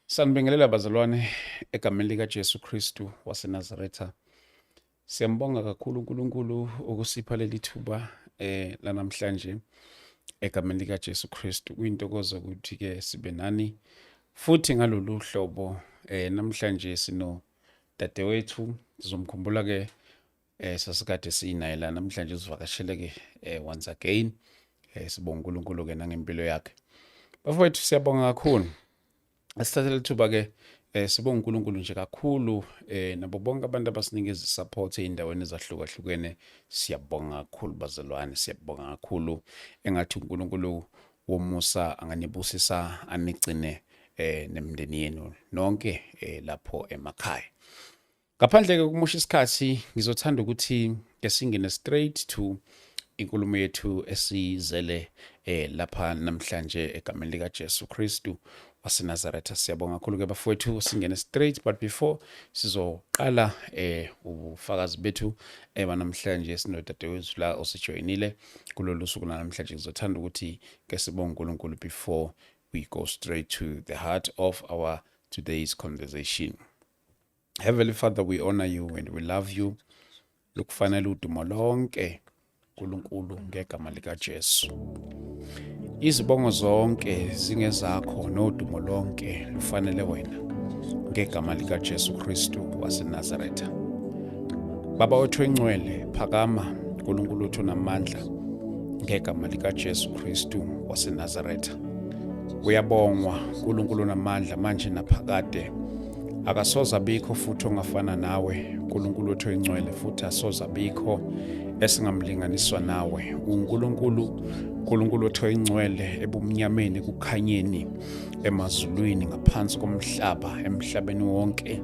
Sanibingelela bazalwane egameni likaJesu Kristu waseNazaretha. Siyambonga kakhulu uNkulunkulu ukusipha leli thuba lanamhlanje egameni likaJesu Kristu. Kuyintokozo ukuthi ke sibe nani futhi ngalolu hlobo. Namhlanje sino dadewethu, sizomkhumbula ke, sasikade sinaye la. Namhlanje usivakashele ke once again. Sibonga uNkulunkulu ke nangempilo yakhe. Bafowethu, siyabonga kakhulu. Asithathele ithuba ke sibonga uNkulunkulu nje kakhulu nabo bonke abantu abasinikeza support ezindaweni ezahlukahlukene. Siyabonga kakhulu bazalwane, siyabonga kakhulu. Engathi uNkulunkulu womusa anganibusisa, anigcine nemindeni yenu nonke lapho emakhaya. Ngaphandle ke kokumosha isikhathi, ngizothanda ukuthi ke singene straight to inkulumo yethu esizele lapha namhlanje egameni lika Jesu Kristu waseNazaretha. Siyabonga kakhulu ke bafowethu, singene straight, but before sizoqala ubufakazi bethu banamhlanje, sinodadewethu la osijoyinile kulolu suku namhlanje. Ngizothanda ukuthi ke sibonge uNkulunkulu before we go straight to the heart of our today's conversation. Heavenly Father, we honor you and we love you. Lukufanele udumo lonke, uNkulunkulu, ngegama lika Jesu. Izibongo zonke zingezakho nodumo lonke lufanele wena ngegama lika Jesu Kristu waseNazaretha. Baba wethu engcwele, phakama uNkulunkulu wethu namandla ngegama lika Jesu Kristu waseNazaretha. Uyabongwa uNkulunkulu namandla manje naphakade. Akasoze abikho futhi ongafana nawe, uNkulunkulu wethu oyingcwele, futhi asoze abikho esingamlinganiswa nawe. UNkulunkulu, uNkulunkulu wethu oyingcwele, ebumnyameni kukhanyeni, emazulwini, ngaphansi komhlaba, emhlabeni wonke,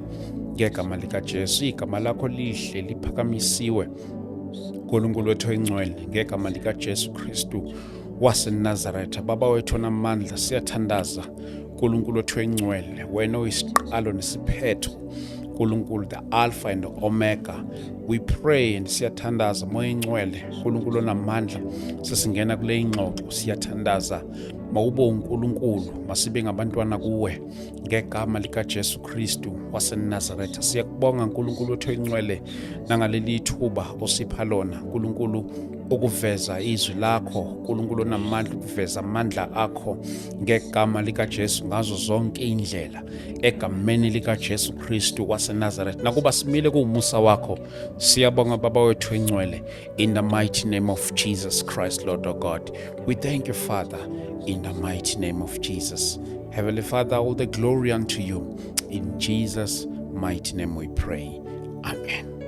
ngegama likaJesu. Igama lakho lihle liphakamisiwe, uNkulunkulu wethu oyingcwele, ngegama likaJesu Kristu waseNazaretha. Baba wethu onamandla, siyathandaza, uNkulunkulu wethu oyingcwele, wena oyisiqalo nesiphetho, uNkulunkulu, the Alpha and the Omega. We pray and siyathandaza, Moya ingcwele, uNkulunkulu onamandla, sesingena kule ingxoxo, siyathandaza, mawube uNkulunkulu, masibe ngabantwana kuwe ngegama likaJesu Kristu waseNazaretha. Siyakubonga, uNkulunkulu wethu oyingcwele, nangaleli thuba osipha lona, uNkulunkulu, ukuveza izwi lakho, uNkulunkulu onamandla, ukuveza amandla akho ngegama likaJesu ngazo zonke indlela, egameni likaJesu Kristu waseNazaretha. Nakuba simile kuwumusa wakho. Siyabonga, Baba wethu engcwele, in the mighty name of Jesus Christ, Lord of God. We thank you, Father, in the mighty name of Jesus. Heavenly Father, all the glory unto you. In Jesus' mighty name we pray. Amen.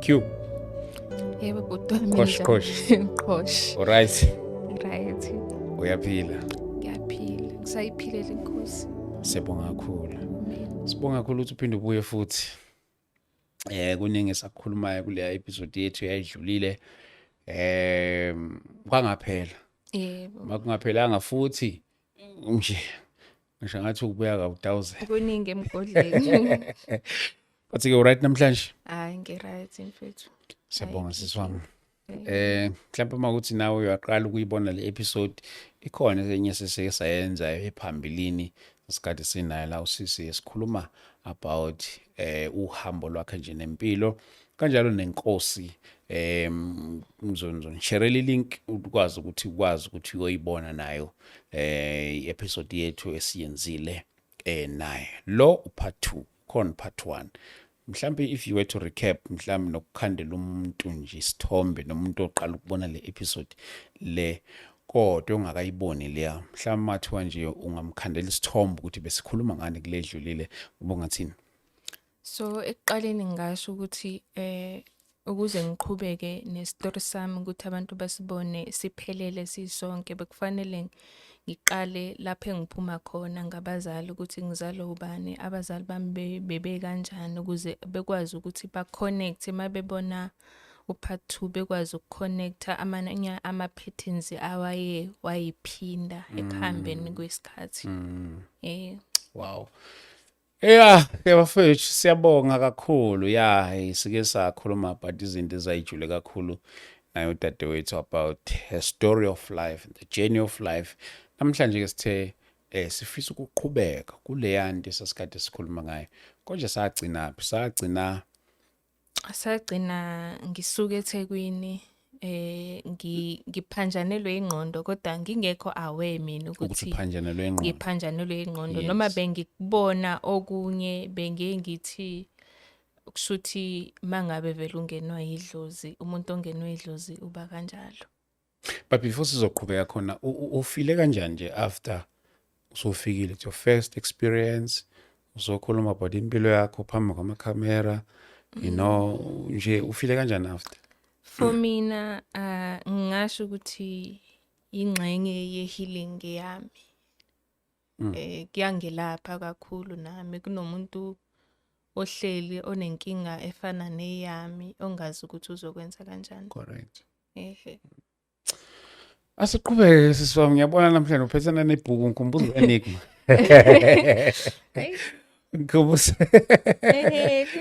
Q. Yebo bhuti wami. Qosh, Njani? Qosh. Qosh. All right. Right. Uyaphila? Ngiyaphila. Ngisayiphilela inkosi. Siyabonga kakhulu. Amen. Sibonga kakhulu ukuthi uphinde ubuye futhi. Kuningi esakukhulumayo kule episode yethu yayidlulile. Kwangaphela. Makungaphelanga futhi nje ngisho ngathi ukubuya ka 1000. Kuningi emgodleni. But ke right namhlanje? Hayi, ngi-right mfethu. Siyabonga, Hayi, sisi wami. Mhlawumbe makuthi nawe uyaqala ukuyibona le episode, ikhona enye sesike sayenza ephambilini, isikhathi sinayo la usisi esikhuluma about uhambo lwakhe nje nempilo kanjalo nenkosi. Ngizonishare link ukwazi ukuthi uyoyibona nayo i-episode yethu esiyenzile naye lo part 2, khona part 1. Mhlambe if you were to recap, mhlambe nokukhandela umuntu nje isithombe nomuntu oqala ukubona le episode le kodwa ongakayiboni leya, mhlawumbe mathiwa nje ungamkhandela isithombe ukuthi besikhuluma ngani kule dlulile, ubungathini? So ekuqaleni ngingasho ukuthi ukuze ngiqhubeke nestory sami ukuthi abantu basibone siphelele sisonke, bekufanele ngiqale lapho engiphuma khona ngabazali, ukuthi ngizalwe ubani, abazali bami bebe kanjani, ukuze bekwazi ukuthi ba-connect uma bebona u-part 2, bekwazi ukuconnecta amanye ama-patterns awaye wayiphinda ekuhambeni kwesikhathi. Wow. Yeah, ke bafethu, siyabonga kakhulu. Yeah, sike sakhuluma about izinto ezayijule kakhulu naye udadewethu about her story of life, the journey of life. Namhlanje ke sithe Sifisa ukuqhubeka kuleya nto esasikade sikhuluma ngayo. Konje sagcinaphi? Sagcina Sagcina ngisuka eThekwini, ngiphanjanelwe ingqondo kodwa ngingekho aware mina ukuthi ukuthi uphanjanelwe ingqondo. Ngiphanjanelwe ingqondo noma bengikubona okunye, bengiye ngithi kushuthi mangabe vele ungenwa yidlozi, umuntu ongenwe idlozi uba kanjalo. But before sizoqhubeka khona, ufile kanjani nje after usufikile? It's your first experience, uzokhuluma about impilo yakho phambi kwamakhamera, nje ufile kanjani after? For mina, ngingasho ukuthi ingxenye ye-healing yami. Kuyangelapha kakhulu nami. Kunomuntu ohleli onenkinga efana neyami ongazi ukuthi uzokwenza kanjani. Correct. Ehe. Asiqhubeke, sisi wami. Ngiyabona namhlanje uphethana nebhuku, ngikhumbuza Enigma. Hey. Ngikhumbuza.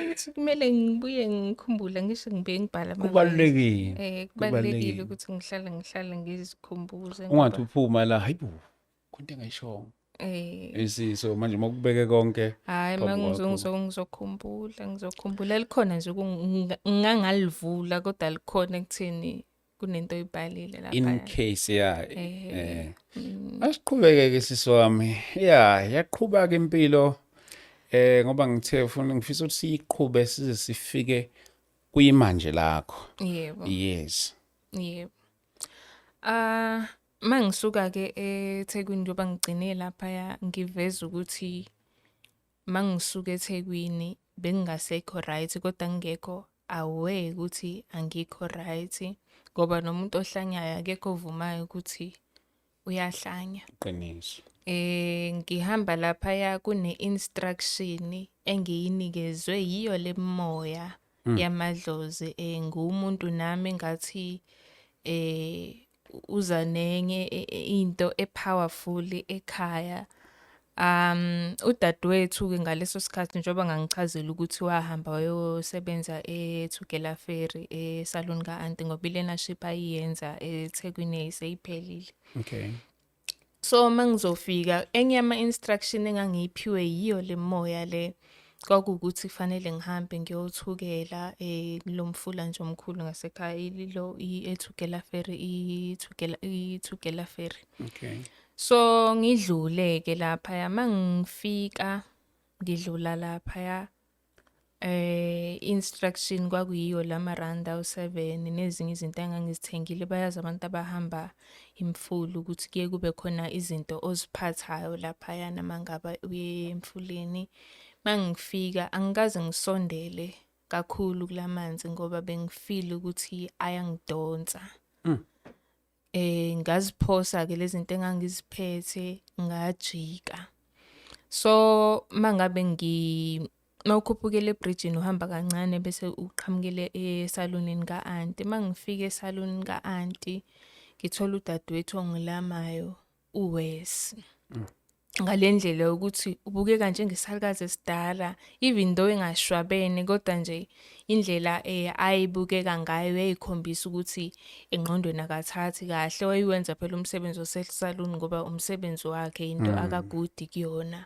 Ukuthi kumele ngibuye ngikhumbule, ngisho ngibuye ngibhala ama-notes. Kubalulekile. Kubalulekile ukuthi ngihlale ngizikhumbuze Ungathi ngoba uphuma la, hayibo, khonto engayishongo. You see, so manje makubeke konke Hayi, phambi kwakho. Ngizokhumbula likhona nje, ngingangalivula kodwa likhona ekutheni kunento oyibhalile lapha. In case, yeah. Asiqhubeke ke, sisi wami. Yeah, yaqhubeka ke impilo, ngoba ngithe ufuna, ngifisa ukuthi siyiqhube size sifike kuyimanje lakho. Yebo. Yes. Yebo. Ah, mangisuka ke eThekwini, njengoba ngigcine lapha ngiveza ukuthi mangisuka eThekwini bengingasekho right, kodwa ngingekho aware ukuthi angikho right, ngoba nomuntu ohlanyayo akekho ovumayo ukuthi uyahlanya. Qiniso. Ngihamba laphaya kune instruction engiyinikezwe yiyo lemoya yamadlozi, ngumuntu nami engathi uza nenye into epowerful ekhaya. Udadewethu ke ngaleso sikhathi, njengoba ngangichazela ukuthi wahamba wayosebenza eTugela Ferry esalon ka-aunty ngoba i-learnership ayiyenza eThekwini seyiphelile. So mangizofika, enye yama-instruction engangiyiphiwe yiyo le moya le kwakuwukuthi kufanele ngihambe ngiyothukela kulo mfula nje omkhulu ngasekhaya, ililo eTugela Ferry, iTugela Ferry. So ngidlule ke laphaya, mangifika ngidlula laphaya, instruction kwakuyiyo lama rand awu7 nezinye izinto engangizithengile. Bayazi abantu abahamba imfula ukuthi kuye kube khona izinto oziphathayo laphayana mangaba uye emfuleni. Mangifika angikaze ngisondele kakhulu kulamanzi ngoba bengifeel ukuthi ayangidonsa. Ngaziphosa ke lezi zinto engangiziphethe, ngajika. So mangabe ngi mawukhuphukela ebridgini uhamba kancane bese uqhamukele esalonini ka-aunty. Mangifika esalonini ka-aunty ngithola udadewethu ongilamayo uWes. Ngale ndlela yokuthi ubukeka njengesalukazi esidala, even though engashwabene, kodwa nje indlela ayibukeka ngayo yayikhombisa ukuthi engqondweni akathathi kahle. Wayewenza phela umsebenzi wasesaluni ngoba umsebenzi wakhe, into akagood kuyona.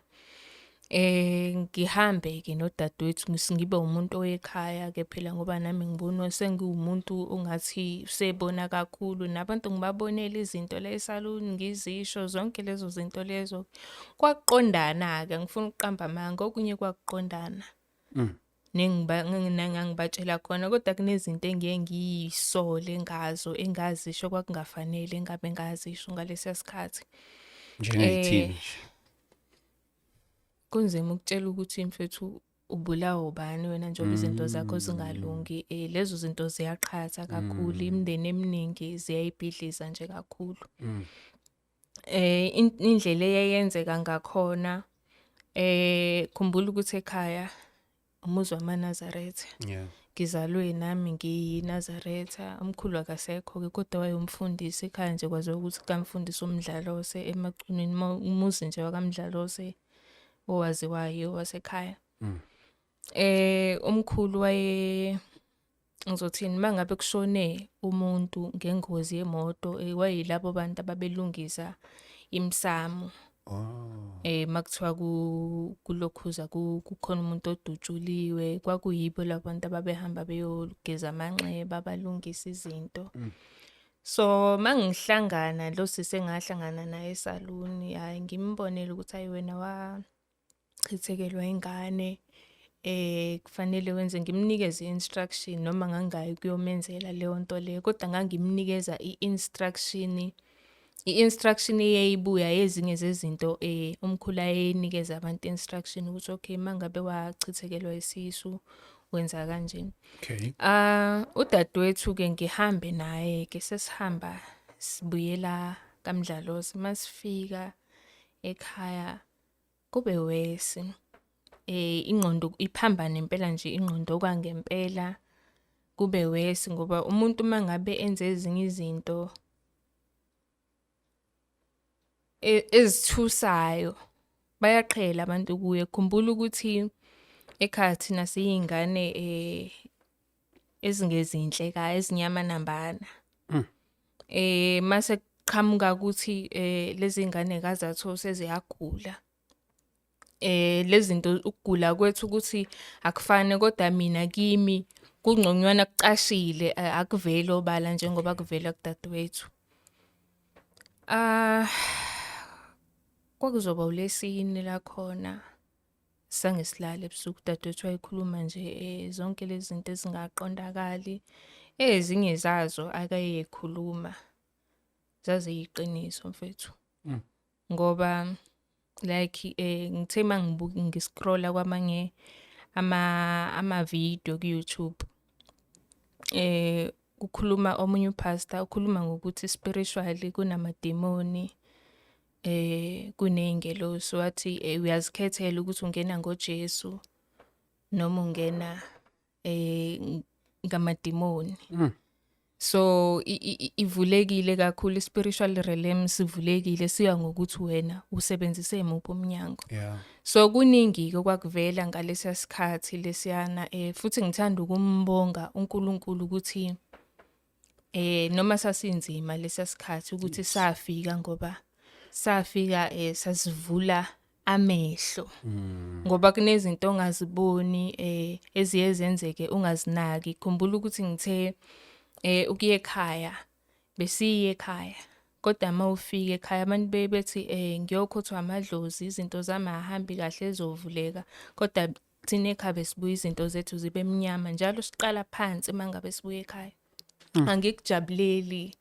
Ngihambe ke nodadewethu, ngibe umuntu oyekhaya ke phela ngoba nami ngibona sengiwumuntu ongathi usebona kakhulu, nabantu ngibabonela izinto la esaluni, ngizisho zonke lezo zinto lezo. Kwakuqondana ke, angifuni ukuqamba amanga, okunye kwakuqondana. Nengibatshela khona, kodwa kunezinto engiye ngiyisole ngazo engazisho kwakungafanele ngabe ngazisho ngalesiya sikhathi. Njengeyithini nje? Kunzima ukutshela ukuthi mfethu ubulawa ubani wena njengoba izinto zakho zingalungi. Lezo zinto ziyaqhatha kakhulu, imindeni eminingi ziyayibhidliza nje kakhulu. Indlela eyayenzeka ngakhona, khumbula ukuthi ekhaya umuzi wamaNazaretha. Ngizalwe nami ngiyiNazaretha, umkhulu akasekho ke kodwa wayewumfundisi ekhaya nje, kwaziwa ukuthi kamfundisi uMdlalose eMachunwini, umuzi nje wakaMdlalose owaziwayo wasekhaya. Umkhulu waye, ngizothini, mangabe kushone umuntu ngengozi yemoto, wayelabo bantu ababelungisa imsamo. Oh. Makuthiwa kulokhuza kukhona umuntu odutshuliwe, kwakuyibo labantu ababehamba beyogeza amanxeba, balungisa izinto. So mangihlangana lo sisi engahlangana naye esaluni, hhayi ngimbonele ukuthi hhayi wena wachithekelwa ingane, kufanele wenze, ngimnikeze i-instruction noma ngangayi kuyomenzela leyo nto leyo, kodwa ngangimnikeza i-instruction. I-instruction eyayibuya ezinye zezinto umkhulu ayeyinikeza abantu instruction ukuthi okay, mangabe wachithekelwa isisu wenza kanje. Okay. Ah, udadewethu ke ngihambe naye ke, sesihamba sibuyela kaMdlalose, masifika ekhaya kube wesi. Ingqondo iphambane impela nje, ingqondo kwangempela kube wesi, ngoba umuntu mangabe enze ezinye izinto ezithusayo bayaqhela abantu kuye. Khumbula ukuthi ekhaya thina siyingane ezingezinhle ka ezinyamanambana. Mase kuqhamuka ukuthi lezi ngane kazathu seziyagula. Lezi zinto ukugula kwethu ukuthi akufani, kodwa mina kimi kungconywana kucashile, akuveli obala njengoba kuvela kudadewethu. Ah, kwakuzoba uLesine lakhona, sange silale ebusuku, udadewethu wayekhuluma nje zonke lezi zinto ezingaqondakali, ezinye zazo akayekhuluma zaziyiqiniso mfethu. Ngoba like ngithe mangibuka ngiscrolla kwamanye ama video ku YouTube, kukhuluma omunye upastor, ukhuluma ngokuthi spiritually kunamademoni, kuney'ngelosi, wathi uyazikhethela ukuthi ungena ngoJesu noma ungena ngamademoni. So ivulekile kakhulu i-spiritual realm, sivulekile, siya ngokuthi wena usebenzise muphi umnyango. So kuningi-ke okwakuvela ngalesiya sikhathi lesiyana, futhi ngithanda ukumbonga uNkulunkulu ukuthi noma sasinzima lesiya sikhathi ukuthi safika, ngoba safika sasivula amehlo. Ngoba kunezinto ongaziboni eziye zenzeke ungazinaki. Khumbula ukuthi ngithe ukuya ekhaya, besiye ekhaya, kodwa mawufika ekhaya abantu bebethi ngiyokhothwa amadlozi, izinto zami ahambi kahle ezovuleka, kodwa thina ekhaya besibuya izinto zethu zibe mnyama njalo, siqala phansi mangabe sibuya ekhaya. Angikujabuleli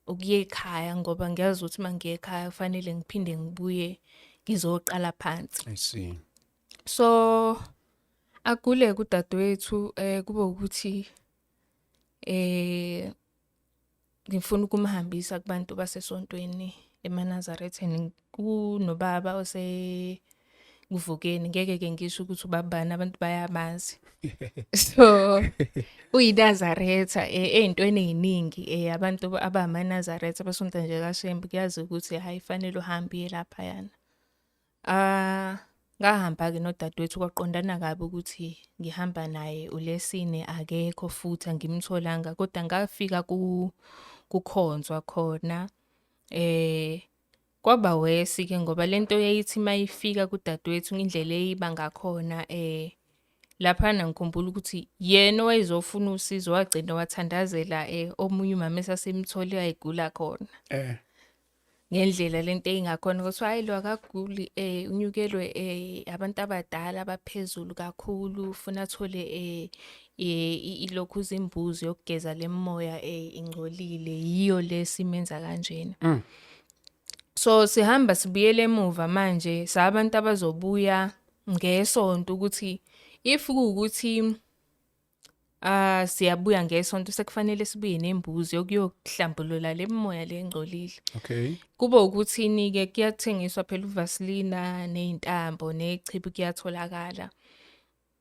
ukuya ekhaya ngoba ngiyazi ukuthi mangiye ekhaya kufanele ngiphinde ngibuye ngizoqala phansi. I see. So aguleke udadewethu, kube ukuthi ngifuna ukumhambisa kubantu basesontweni eManazaretheni, kunobaba ose kuvukeni, ngeke ke ngisho ukuthi ubabani, abantu bayamazi. So uyiNazaretha ey'ntweni ey'ningi, abantu abamaNazaretha basonta nje kaShembe, kuyazi ukuthi hhayi fanele uhambe uye laphayana. Ah, ngahamba-ke nodadewethu, kwaqondana kabi ukuthi ngihamba naye uLesine akekho futhi angimtholanga, kodwa ngafika kukhonzwa khona. Kwaba wesi-ke ngoba lento yayithi mayifika kudadewethu indlela eyiba ngakhona, laphana ngikhumbula ukuthi yena owayezofuna usizo wagcina wathandazela omunye umama esasimthole ayegula khona. Ngendlela lento eyingakhona kuthiwa hhayi lo akaguli, unyukelwe abantu abadala abaphezulu kakhulu, ufuna athole ilokhu izimbuzi yokugeza le moya ingcolile, yiyo le simenza kanjena. So sihamba sibuyele emuva manje, sabantu abazobuya ngesonto ukuthi if kuwukuthi siyabuya ngesonto sekufanele sibuye nembuzi yokuyohlambulula le moya le engcolile. Okay. Kube ukuthini ke, kuyathengiswa phela uvaselina nezintambo nechibi kuyatholakala.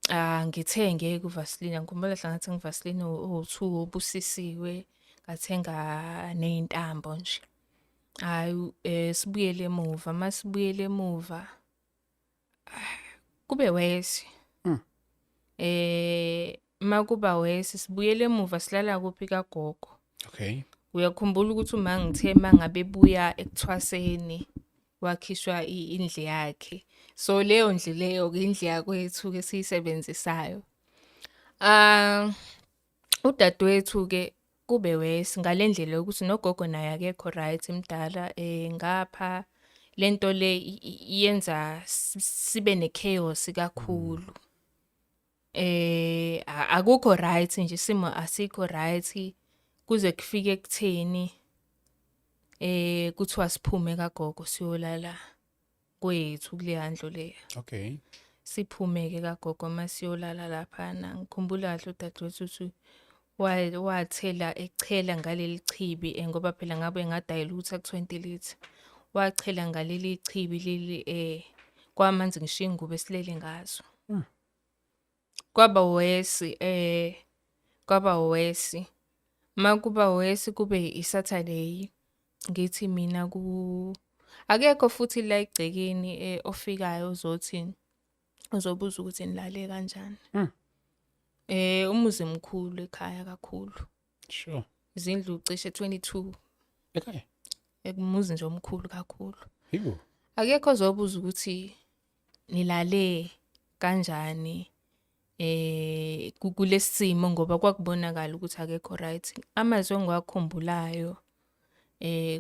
Ah, ngithenge kuvaselina, ngikhumbula kahle ngathenga uvaselina owu-2 obusisiwe, ngathenga nezintambo nje. Hayi, sibuyele emuva, masibuyele emuva kube wesi. Makuba wesi sibuyele emuva, silala kuphi kagogo. Okay. Uyakhumbula ukuthi uma ngithe mangabe buya ekuthwaseni Wakhishwa indlu yakhe. So leyo ndlu leyo-ke indlu yakwethu-ke esiyisebenzisayo. Udadewethu-ke kube worse ngale ndlela yokuthi nogogo naye akekho right mdala ngapha lento le iyenza sibe ne-chaos kakhulu. Akukho right nje, isimo asikho right kuze kufike ekutheni kuthiwa siphume kagogo siyolala kwethu kuleya ndlu leya. Siphume-ke kagogo masiyolala laphana. Ngikhumbula kahle udadewethu ukuthi wathela echela ngaleli chibi, ngoba phela ngabe nga-dilute-a ku-20 litre. Wachela ngaleli chibi leli, kwamanzi ngisho iy'ngubo esilele ngazo. Kwaba worse, kwaba worse. Makuba worse kube i-Saturday, ngithi mina ku akekho futhi la egcekeni ofikayo ozothi uzobuza ukuthi nilale kanjani. Umuzi mkhulu ekhaya kakhulu. Izindlu cishe 22. Ekhaya? Ekumuzi nje omkhulu kakhulu. Yebo. Akekho ozobuza ukuthi nilale kanjani kulesimo, ngoba kwakubonakala ukuthi akekho right. Amazwi engiwakhumbulayo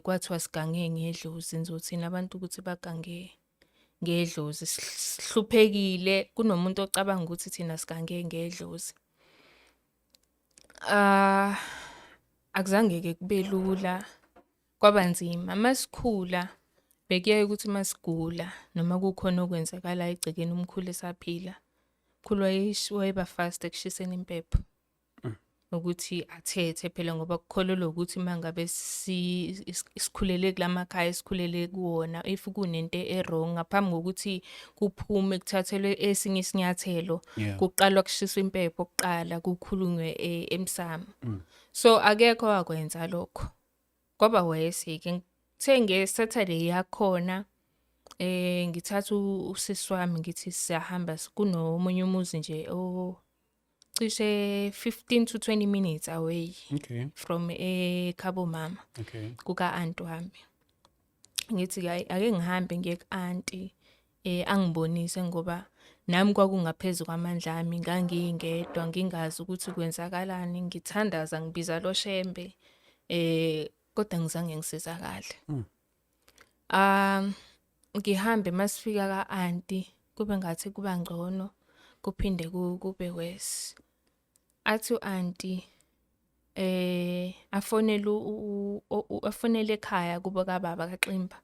kwathiwa sigange ngedlozi, nizothina abantu ukuthi bagange ngedlozi, sihluphekile, kunomuntu ocabanga ukuthi thina sigange ngedlozi. Akuzange ke kube lula, kwaba nzima. Masikhula bekuyaye ukuthi masigula noma kukhona okwenzakalayo egcekeni umkhulu esaphila, umkhulu wayeba fast ekushiseni impepho. Ukuthi athethe phela, ngoba kukholelwa ukuthi mangabe sikhulele kulamakhaya esikhulele kuwona, if kunento e-wrong ngaphambi kokuthi kuphume kuthathelwe esinye isinyathelo, kuqalwa kushiswa impepho kuqala, kukhulunywe emsamo. So akekho wakwenza lokho. Kwaba worse-ke. Ngithe nge-Saturday yakhona ngithatha usisi wami ngithi siyahamba, kunomunye umuzi nje o cishe 15 to 20 minutes away from ekhabo mama, kuka aunt wami. Ngithi ake ngihambe ngiye ku-auntie angibonise, ngoba nami kwakungaphezulu kwamandla ami, ngangingedwa ngingazi ukuthi kwenzakalani, ngithandaza ngibiza lo Shembe, kodwa ngizange ngisizakale. Ngihambe masifika ka-auntie kube ngathi kuba ngcono, kuphinde kube worse. Athi u-auntie afonele afonele ekhaya kubo kababa kaXimba,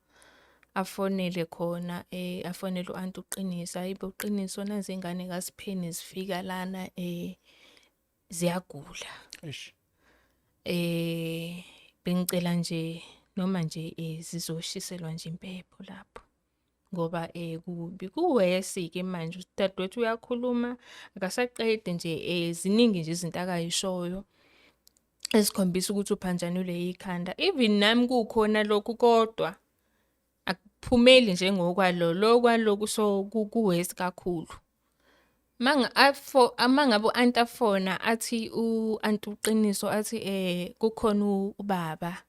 afonele khona, afonele u-auntie uQiniso, hayibo Qiniso, nazi ingane kaSipheni zifika lana ziyagula. Eish. Bengicela nje noma nje zizoshiselwa nje impepho lapho, ngoba kubi kuwesi ke manje. Udadewethu uyakhuluma akasaqedi nje, ziningi nje izinto akayishoyo esikhombisa ukuthi uphanjanelwe ikhanda. Even nami kukhona lokhu, kodwa akuphumeli njengokwalo lokwaloku, so kuwesi kakhulu. Mangabe u-auntie afona athi u-auntie uQiniso athi kukhona ubaba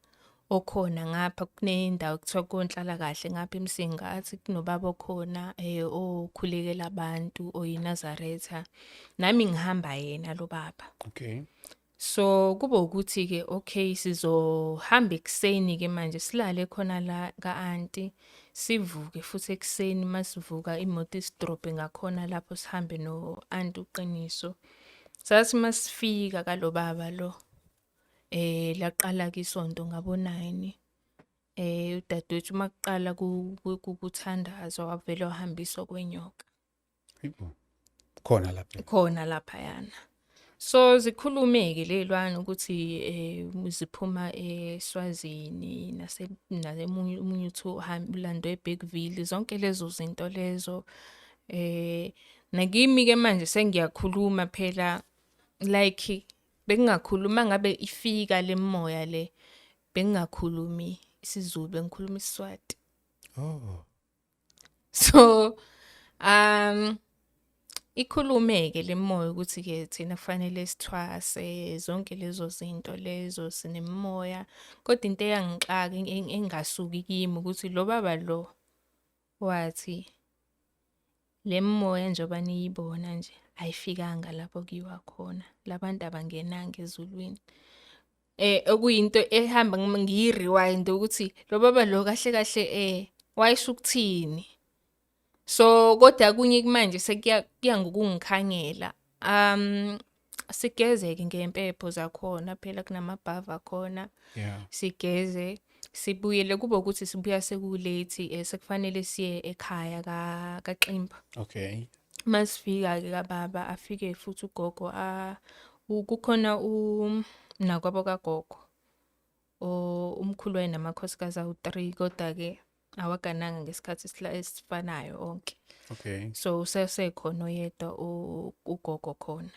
okhona ngapha kunendawo kuthiwa konhlalakahle ngapha eMsinga, athi kunobaba okhona okhulekela abantu oyiNazaretha, nami ngihamba yena lo baba. So kube ukuthi ke okay sizohamba ekuseni ke manje, silale khona la ka-auntie, sivuke futhi ekuseni. Masivuka imoto isidrobhe ngakhona lapho, sihambe no-auntie uQiniso. Sathi masifika kalo baba lo, laqala ke isonto ngabo 9, udadewethu makuqala kuthandazwa wavele wahambiswa kwenyoka. Hayibo. Khona lapha. Khona lapha yana. So zikhulume-ke ley'lwane ukuthi ziphuma eSwazini nase nasemunye omunye uthi ulandwe eBergville, zonke lezo zinto lezo. Nakimi-ke manje sengiyakhuluma phela, like bengingakhuluma ngabe ifika le moya le, bengingakhulumi isiZulu, bengikhuluma isiSwati. So ikhulume-ke le moya ukuthi-ke thina kufanele sithwase zonke lezo zinto lezo, sinemimoya. Kodwa into eyangixaka engasuki kimi ukuthi lo baba lo Wathi le mimoya njengoba niyibona nje ayifikanga lapho kuyiwa khona, labantu abangenanga ezulwini. Okuyinto ehamba ngiyi-rewind ukuthi lo baba lo kahle kahle wayesho ukuthini. So kodwa kunye kumanje sekuya kuya ngokungikhanyela. Sigeze-ke ngey'mpepho zakhona phela kunamabhavu akhona. Sigeze sibuyele kube ukuthi sibuya seku-late sekufanele siye ekhaya kaXimba. Masifika-ke kababa afike futhi ugogo kukhona umnakwabo kagogo umkhulu wayenamakhosikazi awu-3 kodwa-ke awagananga ngesikhathi esifanayo onke. So usesekhona oyedwa ugogo khona.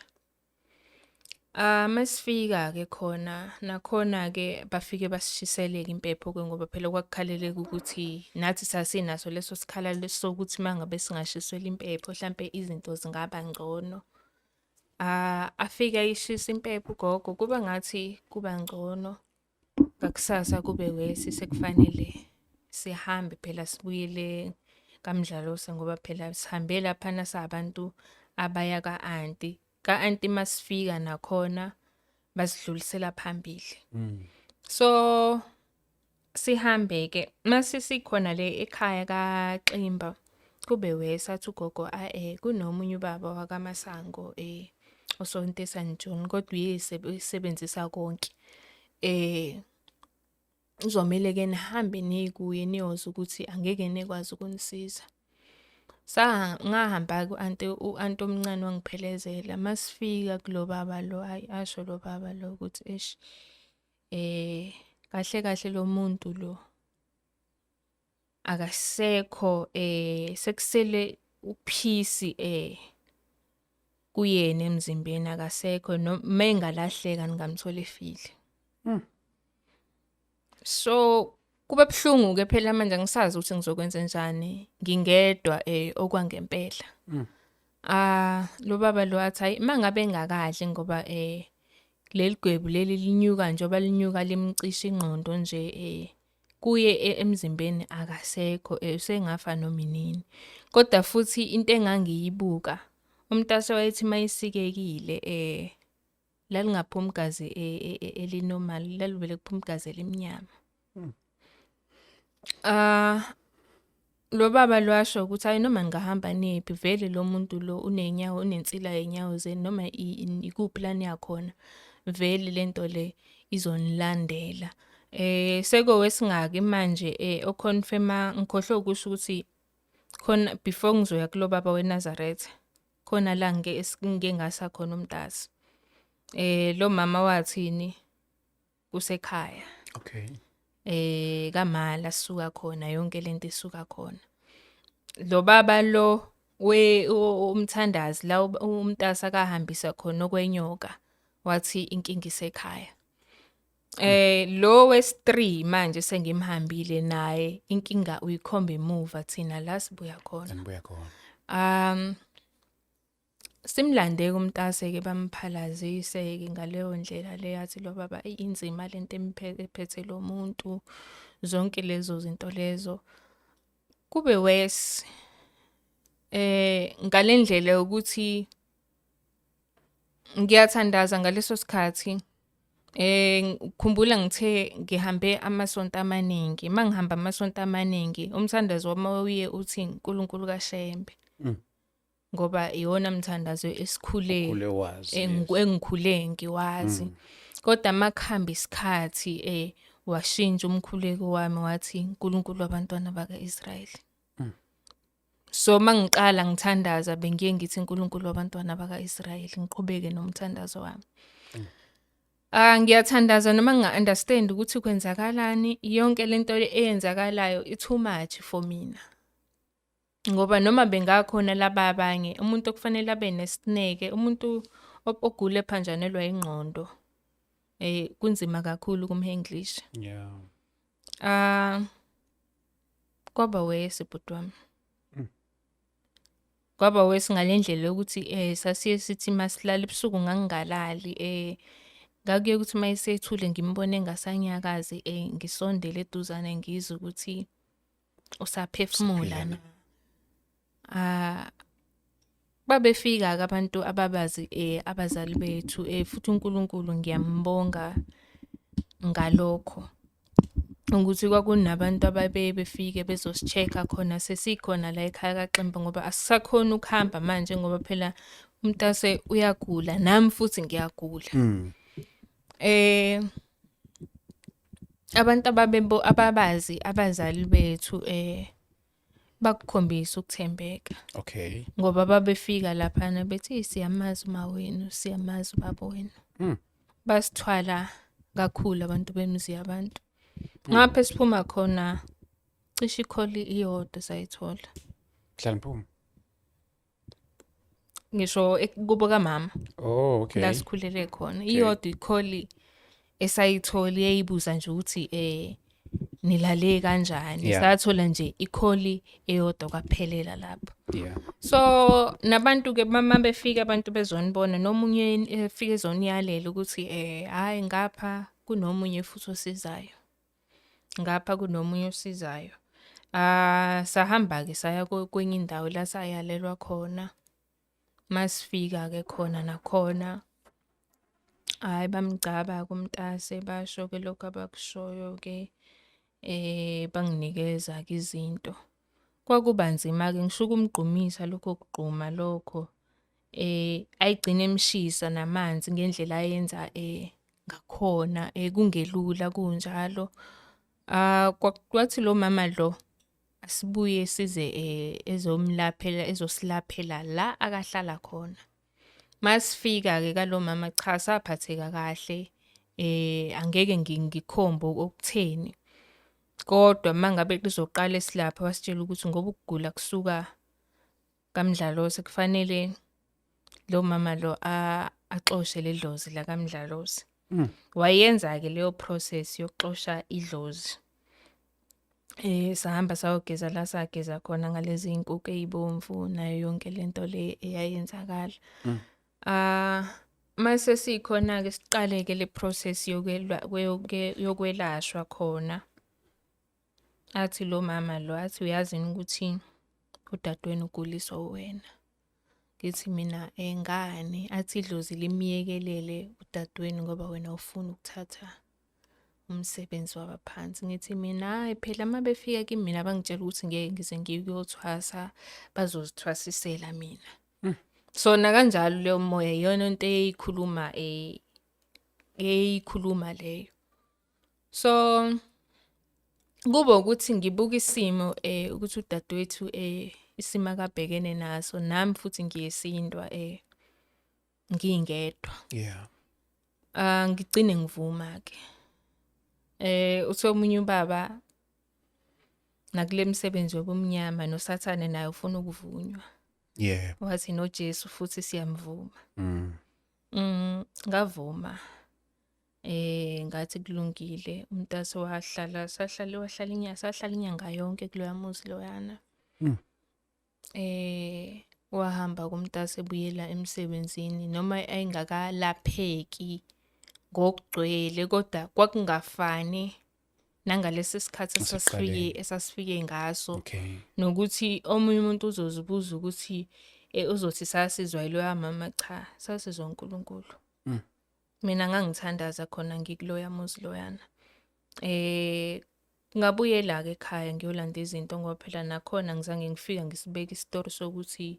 Masifika-ke khona nakhona-ke bafike basishiseleke impepho-ke ngoba phela kwakukhaleleka ukuthi nathi sasinaso leso sikhala sokuthi uma ngabe singashiselwa impepho hlampe izinto zingaba ngcono. Afike ayishise impepho ugogo kuba ngathi kuba ngcono. Ngakusasa kube wesi sekufanele sihambe phela sibuyele kaMdlalose ngoba phela sihambe laphana sabantu abaya ka-anti. Ka-anti masifika nakhona basidlulisela phambili. So sihambe ke mase sikhona le ekhaya kaXimba kube wesi athi ugogo kunomunye ubaba wakaMasango osonto eSan John kodwa uyisebenzisa konke. Kuzomele ke nihambe niye kuye niyozwa ukuthi angeke nikwazi ukunisiza. Ngahamba-ke u-anti u-anti omncane wangiphelezela masifika kulo baba lo hhayi asho lo baba lo ukuthi eish kahle kahle lo muntu lo akasekho sekusele uphisi kuyena emzimbeni akasekho noma engalahleka ningamthola efile. So kube buhlungu ke phela manje angisazi ukuthi ngizokwenza njani ngingedwa okwangempela. Lo baba lo athi hayi mangabe engakadli ngoba leli gwebu leli linyuka njengoba linyuka limcisha ingqondo nje kuye emzimbeni akasekho usengafa noma inini. Kodwa futhi into engangiyibuka umntase wayethi mayisikekile lalingaphumi igazi elinormal lalivele kuphuma igazi elimnyama. Lo baba lwasho ukuthi hayi noma ngingahamba niyephi vele lo muntu lo unenyawo unensila yenyawo zenu noma ikuphi la niyakhona vele lento le izonilandela. Sekowesingaki manje oconfirma ngikhohlwe ukusho ukuthi khona before ngizoya kulo baba weNazaretha khona la ngike ngasa khona umntasi. Lo mama wathini kusekhaya. Kamala sisuka khona yonke lento isuka khona. Lo baba lo we umthandazi la umntasa akahambisa khona okwenyoka wathi inkinga isekhaya. Lo wesi3 manje sengimhambile naye inkinga uyikhomba emuva thina la sibuya khona. Nibuya khona. Simlande kumntase ke bamphalazise ke ngaleyo ndlela le yathi lo baba inzima lento ephethe lo muntu zonke lezo zinto lezo kube worse ngalendlela ukuthi ngiyathandaza ngaleso sikhathi. Khumbula ngithe ngihambe amasonto amaningi, mangihamba amasonto amaningi umthandazo wami uye uthi uNkulunkulu kaShembe. Ngoba iwona mthandazo esikhule Ukhule wazi. Engikhule ngiwazi. Kodwa makuhamba isikhathi washintsha umkhuleko wami wathi uNkulunkulu wabantwana bakaIsrayeli. So mangiqala ngithandaza bengiye ngithi uNkulunkulu wabantwana bakaIsrayeli ngiqhubeke nomthandazo wami. Ngiyathandaza noma nginga-understand ukuthi kwenzakalani yonke lento eyenzakalayo i too much for mina. Ngoba noma bengakhona laba abanye umuntu okufanele abe nesineke umuntu ogula ephanjanelwa ingqondo kunzima kakhulu kumhandlisha. Kwaba worse bhuti wami. Kwaba worse ngalendlela yokuthi sasiye sithi masilala ebusuku ngangingalali ngakuye ukuthi mayisethule ngimbone engasanyakazi ngisondele eduzane ngizwe ukuthi usaphefumula na. Ah, babefika-ke abantu ababazi abazali bethu futhi uNkulunkulu ngiyambonga ngalokho. Ukuthi kwakunabantu ababeye befike bezosi-check-a khona sesikhona la ekhaya kaXimba ngoba asisakhoni ukuhamba manje ngoba phela umntase uyagula nami futhi ngiyagula. Abantu ababazi abazali bethu bakukhombisa ukuthembeka. Ngoba babefika laphana bethi siyamazi uma wenu, siyamazi ubaba wenu. Basithwala kakhulu abantu bemizi yabantu. Ngapha esiphuma khona cishe ikholi iyodwa sayithola. Mhlawumbe. Ngisho kubo kamama. Oh, okay. La sikhulele khona. Iyodwa ikholi esayithola yayibuza nje ukuthi nilale kanjani. Sathola nje ikholi eyodwa kwaphelela lapho. So nabantu ke mama befika abantu bezonibona nomunye efika ezoniyalela ukuthi hayi ngapha kunomunye futhi osizayo. Ngapha kunomunye osizayo. Sahamba ke saya kwenye indawo la sayalelwa khona. Masifika ke khona nakhona hayi bamgcaba kumntase basho ke lokho abakushoyo ke banginikeza ke izinto. Kwakuba nzima ke ngisho ukumgqumisa lokho kugquma lokho ayigcine emshisa namanzi ngendlela ayenza ngakhona kungelula kunjalo. Kwathi lo mama lo asibuye size ezomlaphela ezosilaphela la akahlala khona. Masifika ke kalo mama cha saphatheka kahle angeke ngikhombe okutheni. Kodwa mangabe kuzoqala esilapha wasitshela ukuthi ngoba ukugula kusuka kaMdlalose kufanele lo mama lo axoshe ledlozi la kaMdlalose. Wayenza ke leyo process yokuxosha idlozi. Sahamba sayogeza la sageza khona ngalezi inkukhu ezibomvu nayo yonke lento le eyayenzakala. Mase sikhona ke siqale ke le process yokwelashwa khona. Athi lo mama lo athi uyazi ukuthi udadewenu uguliswa wena. Ngithi mina engane athi idlozi limyekelele udadewenu ngoba wena ufuna ukuthatha umsebenzi wabaphansi. Ngithi mina hayi phela mabefika kimi mina bangitshela ukuthi ngeke ngize ngiyothwasa bazozithwasisela mina. So na kanjalo leyo moya iyona into eyikhuluma eyikhuluma leyo. So kuba ukuthi ngibuka isimo ukuthi udadewethu isimo akabhekene naso nami futhi ngiyesindwa ngingedwa. Ngigcine ngivuma ke. Uthe omunye ubaba nakule misebenzi yobumnyama noSathane naye ufuna ukuvunywa. Wathi noJesu futhi siyamvuma. Ngavuma. Ngathi kulungile umntase wahlala sahlala wahlala inyanga sahlala inyanga yonke kuloya muzi loyana. Wahamba kumntase ebuyela emsebenzini noma ayingakalapheki ngokugcwele kodwa kwakungafani nangalesi sikhathi esasifike ngaso. Nokuthi omunye umuntu uzozibuza ukuthi uzothi sasizwa yiloya mama, cha sasizwa uNkulunkulu. Mina ngangithandaza khona ngikuloya muzi loyana. Ngabuyela ke ekhaya ngiyolanda izinto ngoba phela nakhona ngizange ngifika ngisibeka isitori sokuthi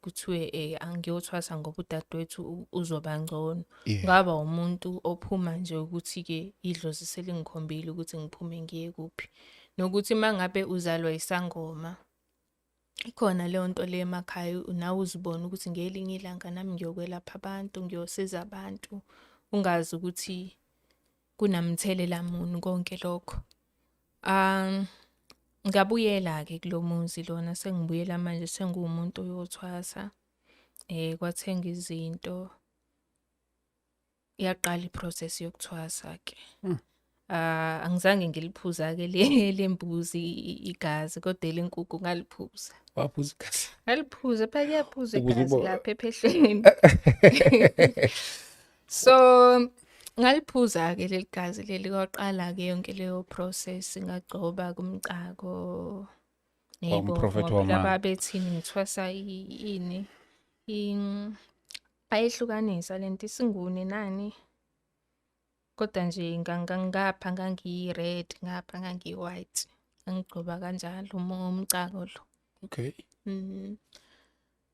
kuthiwe angiyothwasa ngoba udadewethu uzoba ngcono. Ngaba umuntu ophuma nje ukuthi ke idlozi selingikhombile ukuthi ngiphume ngiye kuphi. Nokuthi mangabe uzalwa isangoma ikhona leyo nto le emakhaya nawe uzibona ukuthi ngelinye ilanga nami ngiyokwelapha abantu, ngiyosiza abantu, ungazi ukuthi kunamthelela muni konke lokho. Ngabuyela ke kulomuzi lona sengibuyela manje sengumuntu oyothwasa. Kwathenga izinto. Yaqala iprocess yokuthwasa ke. Angizange ngiliphuza ke lembuzi igazi kodwa lenkukhu ngaliphuza. Waphuza igazi? Ngaliphuza phela kuyaphuza igazi lapha ephehlweni. So ngaliphuza ke leli gazi leli kwaqala ke yonke leyo process ngagcoba kumcako. Ney'bongo Kwawumprofethi ngoba phela wamanga. babethini ngithwasa ini bayehlukanisa lento isiNguni nani. Kodwa nje ngapha ngangiyi-red, ngapha ngangiyi-white. Ngangigcoba kanjalo umcako lo. Okay.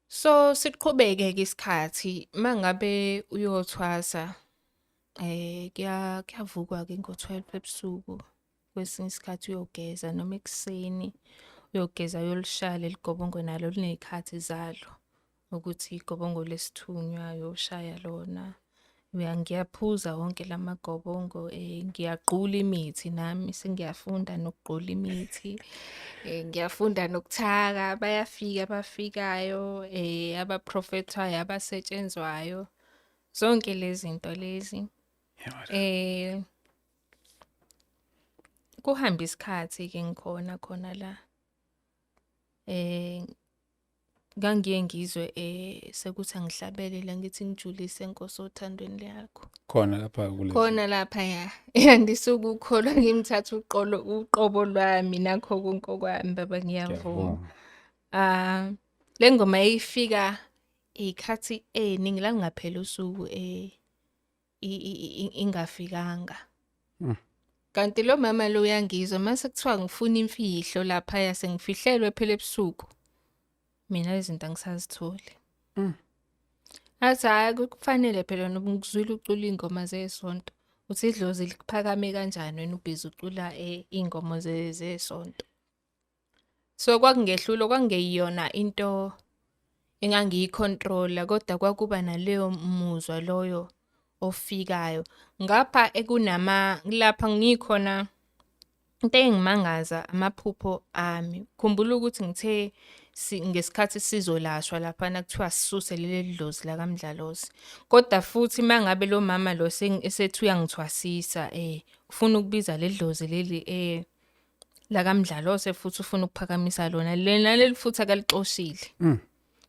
So siqhubeke-ke isikhathi mangabe uyothwasa kuyavukwa-ke ngo-12 ebusuku. Kwesinye isikhathi uyogeza noma ekuseni uyogeza uyolishaya leli gobongo nalo liney'khathi zalo ukuthi igobongo lesithunywa uyoshaya lona. Ngiyaphuza wonke lamagobongo ngiyagqula imithi nami sengiyafunda nokugqula imithi. Ngiyafunda nokuthaka, bayafika abafikayo, abaprofethayo, abasetshenzwayo. Zonke lezi zinto lezi. Kuhambe isikhathi-ke ngikhona khona la. Ngangiye ngizwe sekuthi angihlabelele ngithi ngijulise Nkosi othandweni lakho. Khona lapha kulezi. Khona lapha ya. Yandisa ukukholwa ngimthatha uqolo uqobo lwami nakho konke okwami baba ngiyavuma. Le ngoma yayifika iy'khathi ey'ningi lakungapheli usuku ingafikanga. Kanti lo mama lo uyangizwa mase kuthiwa ngifuna imfihlo laphaya sengifihlelwe phela ebusuku. Mina izinto angisazitholi. Athi hhayi kufanele phela noba ngikuzwile ucula iy'ngoma zesonto. Uthi idlozi likuphakame kanjani wena ubhizi ucula iy'ngoma zesonto. So kwakungehlula kwakungeyona into engangiyikhontrola kodwa kwakuba naleyo muzwa loyo ofikayo. Ngapha ekunama lapha ngikhona into engimangaza amaphupho ami. Khumbula ukuthi ngithe ngesikhathi sizolashwa laphana kuthiwa sisuse leli dlozi lakaMdlalosi. Kodwa futhi mangabe lo mama lo esethi uyangithwasisa ufuna ukubiza leli dlozi leli lakaMdlalose futhi ufuna ukuphakamisa lona lena leli futhi akalixoshile.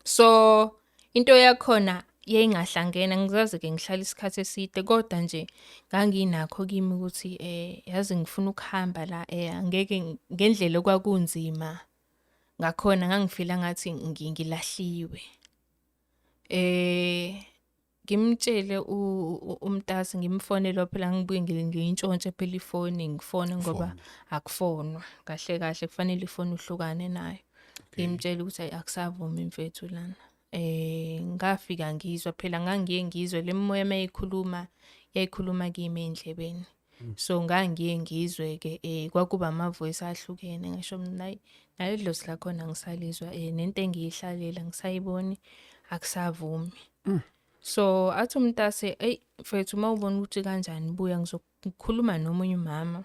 So into yakhona yayingahlangene, angizazi ke ngihlala isikhathi eside kodwa nje nganginakho kimi ukuthi yazi ngifuna ukuhamba la angeke ngendlela okwakunzima ngakhona ngangifila ngathi ngilahliwe. Ngimtshele umntasi ngimfonele phela ngibuye ngiyintshontshe phela ifoni ngifone ngoba akufonwa kahle kahle kufanele ifoni uhlukane nayo. Ngimtshele ukuthi ayi akusavumi mfethu lana. Ngafika ngizwa phela ngangiye ngizwe le moya mayikhuluma yayikhuluma kimi endlebeni. So ngangiye ngizwe ke kwakuba ama voice ahlukene ngisho mina nayo idlozi lakhona ngisalizwa nento engiyihlalela ngisayiboni akusavumi. So athi umntase ey mfethu mawubona ukuthi kanjani buya ngizokukhuluma nomunye umama.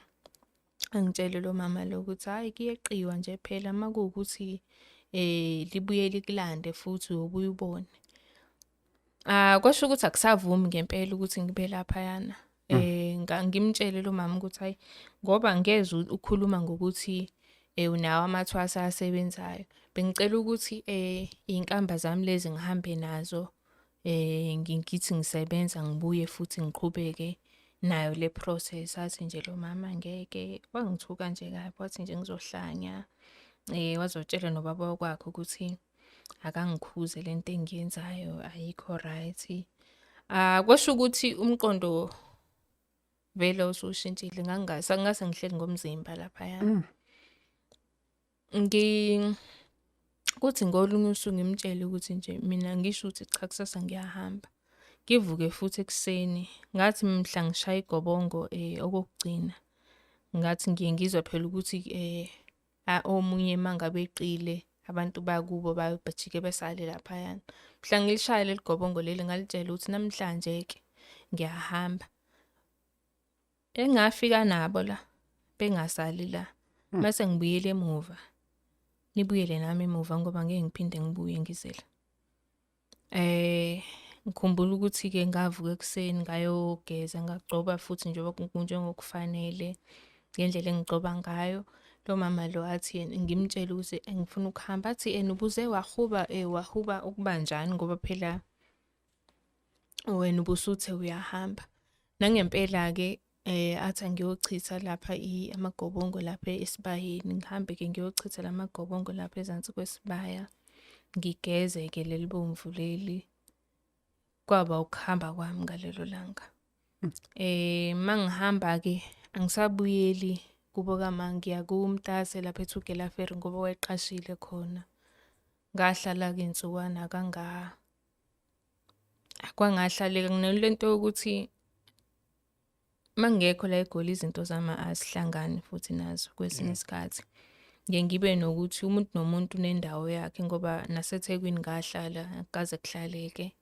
Angitshele lo mama lo ukuthi hayi kuyeqiwa nje phela makuwukuthi libuye likulande futhi uyobuya ubone. Kwasho ukuthi akusavumi ngempela ukuthi ngibe lapha yana. Ngimtshele lo mama ukuthi hayi ngoba ngeze ukhuluma ngokuthi unawo amathwasa asebenzayo. Bengicela ukuthi izinkamba zami lezi ngihambe nazo ngithi ngisebenza ngibuye futhi ngiqhubeke nayo le process. Athi nje lo mama ngeke wangithuka nje kabi wathi nje ngizohlanya. Wazotshela nobaba kwakhe ukuthi akangikhuze lento engiyenzayo ayikho right. Kwasho ukuthi umqondo vele usushintshile ngangase ngihleli ngomzimba lapha. Kuthi ngolunye usuku ngimtshele ukuthi nje mina ngisho ukuthi cha kusasa ngiyahamba. Ngivuke futhi ekuseni ngathi mhla ngishaya igobongo okokugcina ngathi ngiye ngizwa phela ukuthi omunye mangabe eqile abantu bakubo bajike besale laphayana. Mhla ngilishaya leli gobongo leli ngalitshela ukuthi namhlanje ke ngiyahamba. Engafika nabo la bengasali la mase ngibuyele emuva. Nibuyele nami emuva ngoba ngeke ngiphinde ngibuye ngizela. Ngikhumbula ukuthi ke ngavuka ekuseni ngayogeza ngagcoba futhi njengokufanele ngendlela engigcoba ngayo. Lo mama lo athi yena ngimtshele ukuthi ngifuna ukuhamba athi yena ubuze wahuba wahuba ukubanjani ngoba phela wena ubusuthe uyahamba. Nangempela ke Athi angiyochitha lapha amagobongo lapha esibayeni, ngihambe-ke ngiyochitha lamagobongo lapha ezansi kwesibaya, ngigeze-ke leli bomvu leli. Kwaba ukuhamba kwami ngalelo langa. Mangihamba-ke angisabuyeli kubo kama, ngiya kumtase lapha eTugela Ferry ngoba wayeqashile khona. Ngahlala-ke iy'nsukwana akwangahlaleka. Nginalento yokuthi uma ngingekho la eGoli izinto zami azihlangani futhi nazo kwesinye isikhathi. Ngiye ngibe nokuthi umuntu nomuntu unendawo yakhe ngoba naseThekwini ngahlala akukaze kuhlaleke.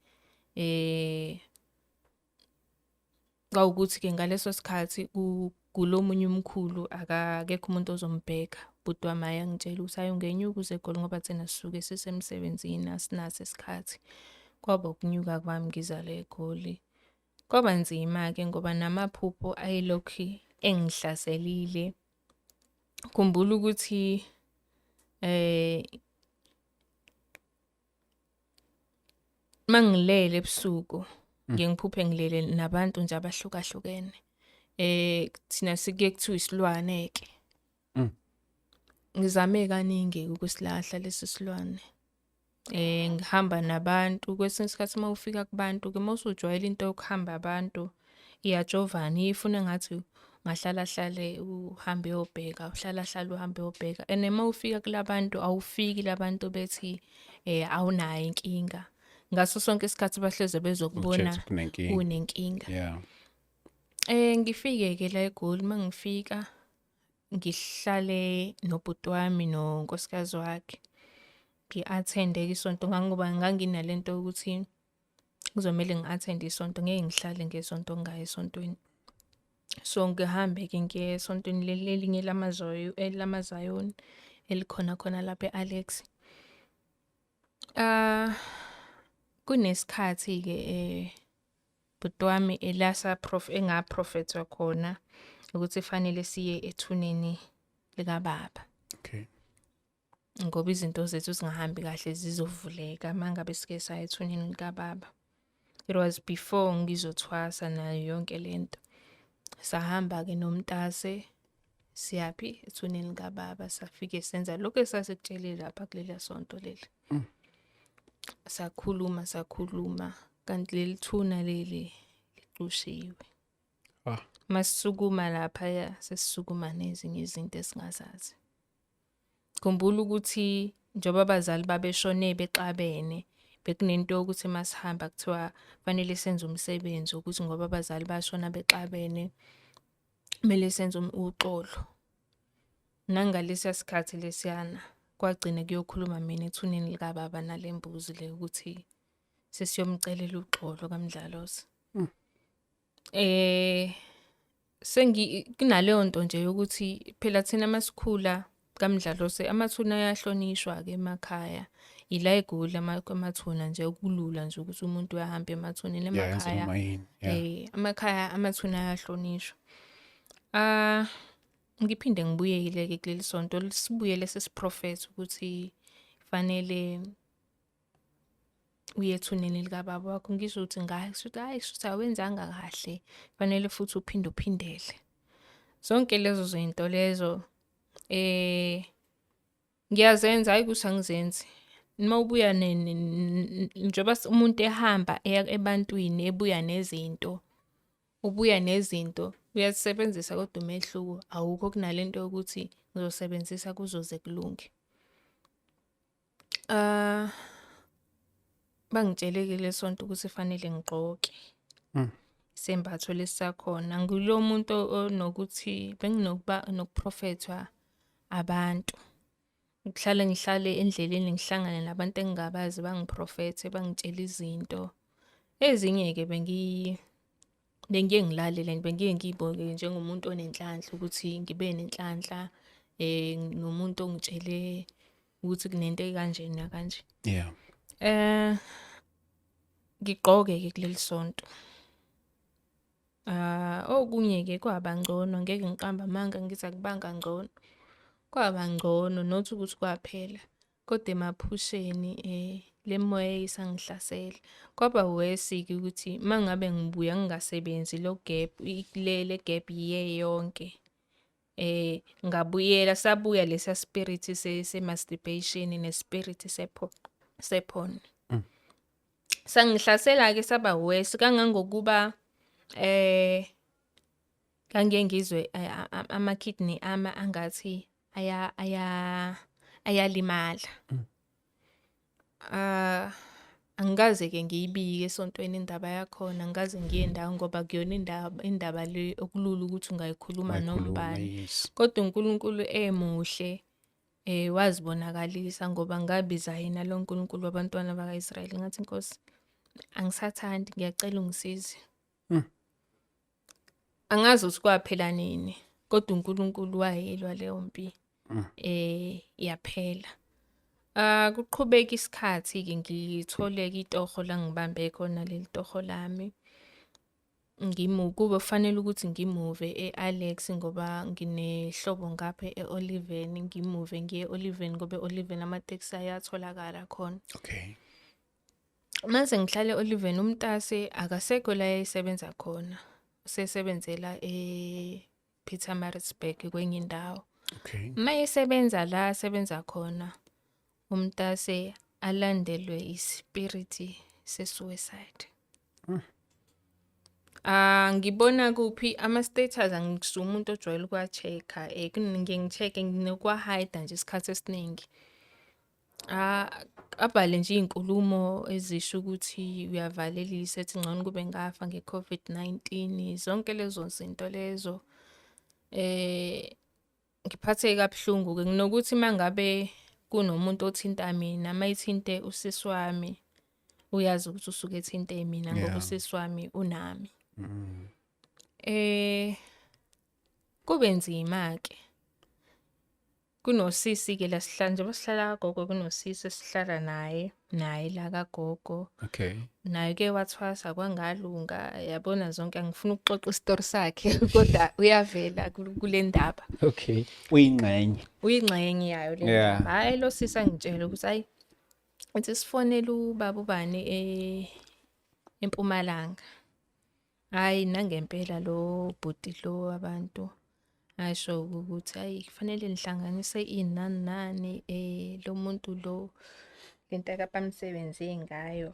Kwawukuthi-ke ngaleso sikhathi kugula omunye umkhulu akekho umuntu ozombheka. Ubhuti wami ayangitshela ukuthi hhayi ungenyuka uze eGoli ngoba thina sisuke sisemsebenzini asinaso isikhathi. Kwaba ukunyuka kwami ngiza la eGoli. Kwaba nzima-ke ngoba namaphupho ayelokhu engihlaselile. Khumbula ukuthi mangilele ebusuku ngiye ngiphuphe ngilele nabantu nje abahlukahlukene. Thina sikuye kuthiwa isilwane-ke. Ngizame kaningi ukusilahla lesi silwane. Ngihamba nabantu kwesinye isikhathi uma ufika kubantu-ke uma usujwayele into yokuhamba abantu iyajovana ifuna engathi ungahlala hlale uhambe uyobheka, uhlala hlale uhambe uyobheka. And uma ufika kulabantu awufiki labantu bethi awunayo inkinga. Ngaso sonke isikhathi bahleze bezokubona unenkinga. Ngifike-ke la eGoli, mangifika ngihlale nobhuti wami nonkosikazi wakhe. Ngi-attend-e isonto ngangoba nganginalento yokuthi kuzomele ngi-attend-e isonto, ngeke ngihlale ngesonto ngingayi esontweni. So ngihambe-ke ngiye esontweni leli elinye lamaZayoni elikhona khona lapha e-Alex. Kunesikhathi-ke bhuti wami engaprofethwa khona ukuthi fanele siye ethuneni likababa. Okay. Ngoba izinto zethu zingahambi kahle zizovuleka mangabe sike saya ethuneni likababa. It was before ngizothwasa nayo yonke lento. Sahamba-ke nomntase siyaphi ethuneni likababa, safike senza lokho esasikutshelile lapha kulela sonto leli. Sakhuluma sakhuluma kanti leli thuna leli licushiwe. Masisukuma laphaya sesisukuma nezinye izinto esingazazi. Khumbula ukuthi njengoba abazali babeshone bexabene, bekunento yokuthi masihamba kuthiwa fanele senze umsebenzi ukuthi ngoba abazali bashona bexabene kumele senze uxolo. Nangalesiya sikhathi lesiyana kwagcina kuyokhuluma mina ethuneni likababa nale mbuzi le ukuthi sesiyomcelela uxolo kaMdlalose. Kunaleyo nto nje yokuthi phela thina masikhula kaMdlalose amathuna ayahlonishwa-ke emakhaya. Ila eGoli amathuna nje kulula nje ukuthi umuntu uyahamba emathuneni emakhaya. Emakhaya amathuna ayahlonishwa. Ngiphinde ngibuyele-ke kuleli sonto, sibuyele sesiprofetha ukuthi fanele uye ethuneni likababa wakho. Ngisho ukuthi ngasho ukuthi hhayi shuthi awenzanga kahle, fanele futhi uphinde uphindele. Zonke lezo zinto lezo ngiyazenza, hhayi ukuthi angizenzi. Uma ubuya njengoba umuntu ehamba eya ebantwini ebuya nezinto, ubuya nezinto uyazisebenzisa kodwa umehluko awukho kunalento yokuthi ngizosebenzisa kuzoze kulunge. Bangitsheleke lesonto ukuthi fanele ngigqoke isembatho lesi sakhona. Ngilo muntu onokuthi benginokuba nokuprofethwa abantu. Ngihlale ngihlale endleleni ngihlangane nabantu engingabazi bangiprofethe bangitshele izinto. Ezinye-ke bengiye ngilalele, bengiye ngiyibonge njengomuntu onenhlanhla ukuthi ngibe nenhlanhla nomuntu ongitshele ukuthi kunento ekanje nakanje. Ngigqoke-ke kuleli sonto. Okunye-ke kwaba ngcono, ngeke ngiqambe amanga ngithi akubanga ngcono. Kwaba ngcono not ukuthi kwaphela, kodwa emaphusheni Le moya isangihlasela. Kwaba worse-ke ukuthi uma ngabe ngibuya ngingasebenzi lo gap, le gap year yonke. Ngabuyela, sabuya lesa spirit se-masturbation ne-spirit se-porn. Sangihlasela-ke saba worse kangangokuba ngangiye ngizwe ama-kidney ami angathi ayalimala. Angikaze-ke ngiyibike esontweni indaba yakhona, angikaze ngiye ndawo ngoba kuyona indaba le okulula ukuthi ungayikhuluma noma ubani. Kodwa uNkulunkulu emuhle wazibonakalisa ngoba ngabiza yena lo Nkulunkulu wabantwana baka-Israyeli, ngathi Nkosi angisathandi, ngiyacela ungisize. Angazi ukuthi kwaphela nini, kodwa uNkulunkulu wayelwa leyo mpi yaphela. Kuqhubeka isikhathi-ke ngithole-ke itoho la ngibambe khona leli toho lami. Kube kufanele ukuthi ngimuve e-Alex ngoba nginehlobo ngapha e-Oliven, ngimuve ngiye e-Oliven ngoba e-Oliven amatekisi ayatholakala khona. Okay. Mase ngihlala e-Oliven, umntase akasekho la esebenza khona. Usesebenzela e-Pietermaritzburg kwenye indawo. Okay. Mayesebenza la asebenza khona, umntase alandelwe ispiriti se-suicide. Ngibona kuphi ama-status, angisuye umuntu ojwayele ukuwa-check-a, ngiye ngi-check-e nginokuwa-hide-a nje isikhathi esiningi. Abhale nje iy'nkulumo ezisho ukuthi uyavalelisa, ethi ngcono kube ngafa nge-COVID-19, zonke lezo zinto lezo. Ngiphatheke kabuhlungu-ke nginokuthi uma ngabe kunomuntu othinta mina, uma ethinte usisi wami, uyazi ukuthi usuke ethinte mina ngoba usisi wami unami. Kube nzima-ke. Kunosisi-ke la sihlala, njengoba sihlala kagogo, kunosisi esihlala naye, naye la kagogo. Okay. Naye-ke wathwasa kwangalunga, yabona zonke, angifuni ukuxoxa isitori sakhe kodwa uyavela kule ndaba. Okay. Uyingxenye. Uyingxenye yayo le ndaba. Hhayi lo sisi angitshela ukuthi hayi, uthi sifonele ubaba ubani eMpumalanga. Hhayi nangempela lo bhuti lo abantu asho ukuthi hayi kufanele nihlanganise ini nani nani, lo muntu lo lento akabamsebenze ngayo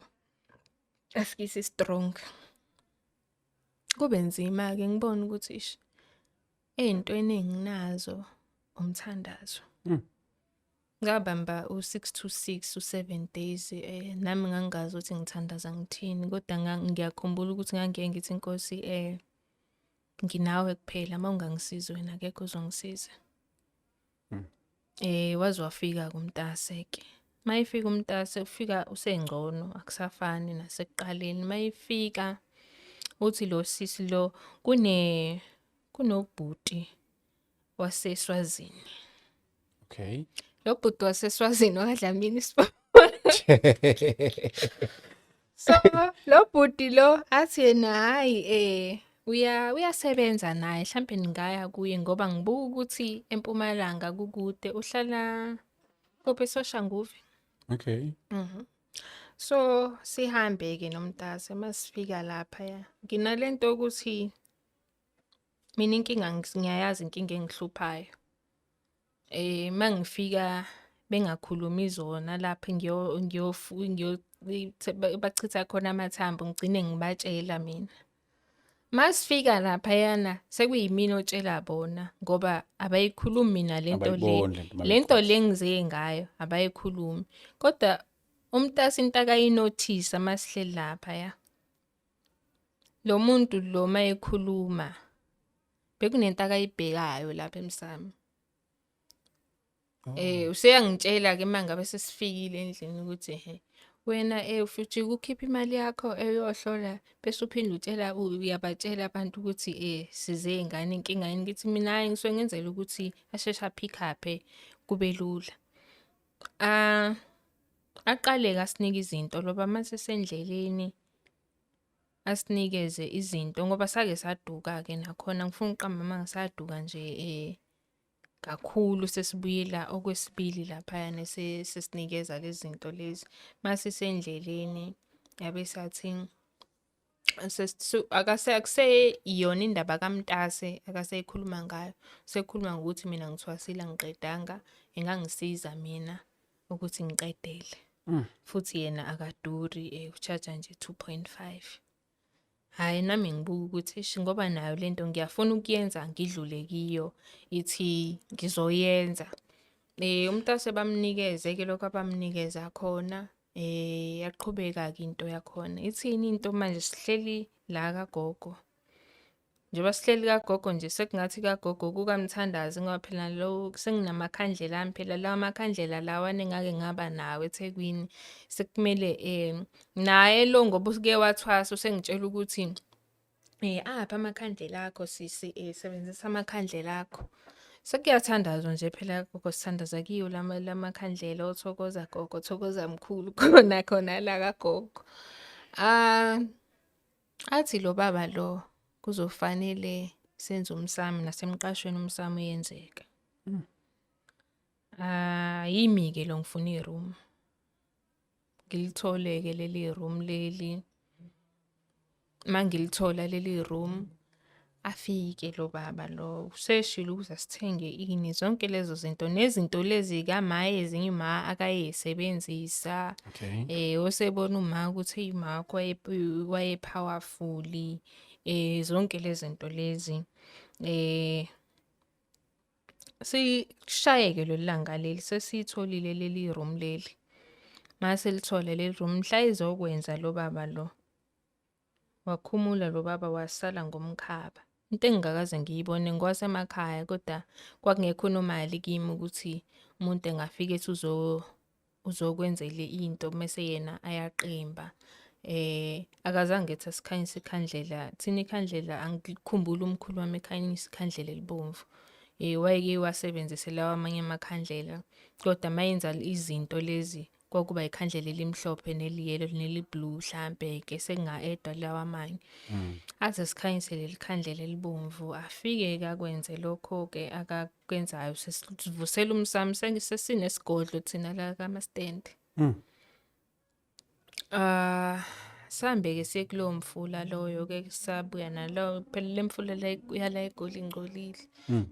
asikisi strong. Kube nzima-ke ngibone ukuthi ish ey'ntweni enginazo umthandazo. Ngabamba u-6 to 6, u-7 days, nami ngangingazi ukuthi ngithandaza ngithini, kodwa ngiyakhumbula ukuthi ngangiye ngithi Nkosi, nginawe kuphela, uma ungangisizi wena akekho ozongisiza. Waze wafika kumntase-ke. Mayefika umntase ufika usengcono, akusafani nasekuqaleni. Mayefika uthi lo sisi lo kunobhuti waseSwazini. Okay. Lo bhuti waseSwazini wakwaDlamini. So lo bhuti lo athi yena hhayi uyasebenza naye, mhlampe ningaya kuye ngoba ngibuka ukuthi eMpumalanga kukude, uhlala kuphi, eSoshanguve. Okay. So sihambe-ke nomntase, masifika laphaya nginalento yokuthi mina inkinga ngiyayazi inkinga engihluphayo. Mangifika bengakhulumi zona lapha bachitha khona amathambo, ngigcine ngibatshela mina. Masifika laphayana sekuyimina otshela bona ngoba abayikhulumi mina lento le. Abayiboni lento. Lento le ngize ngayo abayikhulumi. Kodwa umntase into akayinothisa masihleli laphaya, lo muntu lo mayekhuluma bekunento akayibhekayo lapha emsamo. Useyangitshela-ke uma ngabe sesifikile endlini ukuthi ehhe wena futhi ukukhipha imali yakho eyohlola bese uphinde utshela, uyabatshela abantu ukuthi size ngani, inkinga yini. Ngithi mina hhayi, ngisuke ngenzela ukuthi asheshe a-pick up-e kube lula. Aqale-ke asinike izinto loba mase sendleleni asinikeze izinto ngoba sake saduka-ke nakhona, angifuni ukuqamba amanga, saduka nje. Kakhulu sesibuyela okwesibili laphayana sesinikeza lezi zinto lezi. Masisendleleni yabe sathi akuseyona indaba kaMtase akaseyikhuluma ngayo, usekhuluma ngokuthi mina ngithwasile angiqedanga, engangisiza mina ukuthi ngiqedele. Futhi yena akaduri, u-charge-a nje 2.5. Hhayi nami ngibuka ukuthi eish ngoba nayo lento ngiyafuna ukuyenza ngidlule kiyo, ithi ngizoyenza. UMtase bamnikeze-ke lokhu abamnikeza khona, yaqhubeka-ke into yakhona. Ithini into manje sihleli la kagogo, njengoba sihleli kagogo nje sekungathi kagogo kukamthandazi ngoba phela lo senginamakhandlela ami phela lawa makhandlela lawana engake ngaba nawo eThekwini. Sekumele naye lo ngoba usuke wathwasa usengitshela ukuthi aphi amakhandlela akho sisi, sebenzisa amakhandlela akho. Sekuyathandazwa nje phela gogo, sithandaza kiwo lamakhandlela othokoza gogo, thokoza mkhulu khona khona la kagogo. Ah, athi lo baba lo kuzofanele senze umsamo nasemqashweni umsamo uyenzeka. Ah, yimi-ke lo ngifuna i-room. Ngilithole-ke leli room leli. Uma ngilithola leli room, afike lo baba lo, useshilo ukuthi asithenge ini, zonke lezo zinto nezinto lezi kama ezinye uma akayesebenzisa. Osebona uma ukuthi eyi ma wakho waye powerful, zonke lezi zinto lezi. Sishayeke leli langa leli, sesitholile leli room leli. Mase lithole leli room, mhla ezokwenza lo baba lo, wakhumula lo baba wasala ngomkhaba. Into engingakaze ngiyibone ngowasemakhaya kodwa kwakungekho nomali kimi ukuthi umuntu engafika ethi uzokwenzela into mese yena ayaqimba. Akazange ethi asikhanyise ikhandlela, thina ikhandlela angikhumbuli umkhulu wami ekhanyisa ikhandlela elibomvu. Wayeke wasebenzise lawa amanye amakhandlela, kodwa mayenza izinto lezi kwakuba ikhandlela elimhlophe neli-yellow neli-blue hlampe-ke sekunga-add-wa lawa amanye. Aze sikhanyise leli khandlela elibomvu, afike-ke akwenze lokho-ke akakwenzayo, sesivusela umsamo, sesinesigodlo thina la kamastendi. Ah, sihambe-ke siye kulowo mfula loyo-ke, sabuya nalowo phela le mfula le yala eGoli ingcolile.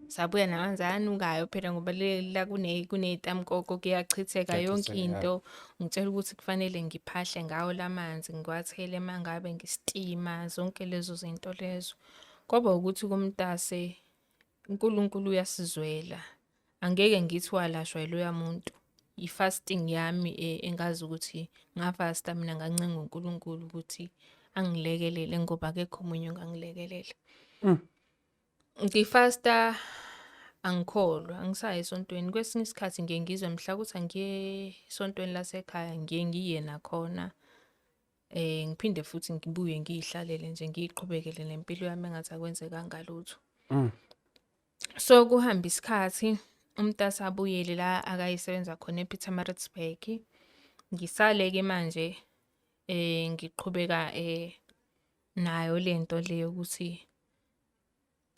Sabuya namanzi anukayo phela ngoba le la kuney'tamkoko kuyachitheka yonke Kuyachitheka, ya. into. Ngitshela ukuthi kufanele ngiphahle ngawo la manzi ngiwathele uma ngabe ngistima, zonke lezo zinto lezo. Kwaba ukuthi kumntase uNkulunkulu uyasizwela. Angeke ngithi walashwa yiloya muntu. I-fasting yami engazi ukuthi ngafasta mina ngancenga uNkulunkulu ukuthi angilekelele ngoba akekho omunye ongangilekelela. Ngifasta angikholwa, angisayi esontweni. Kwesinye isikhathi ngiye ngizwe mhla kuthi angiye esontweni lasekhaya ngiye ngiye nakhona. Ngiphinde futhi ngibuye ngiyihlalele nje ngiyiqhubekele nempilo yami engathi akwenzekanga lutho. So kuhamba isikhathi umntase abuyele la akayisebenza khona ePietermaritzburg. Ngisale-ke manje ngiqhubeka nayo lento le yokuthi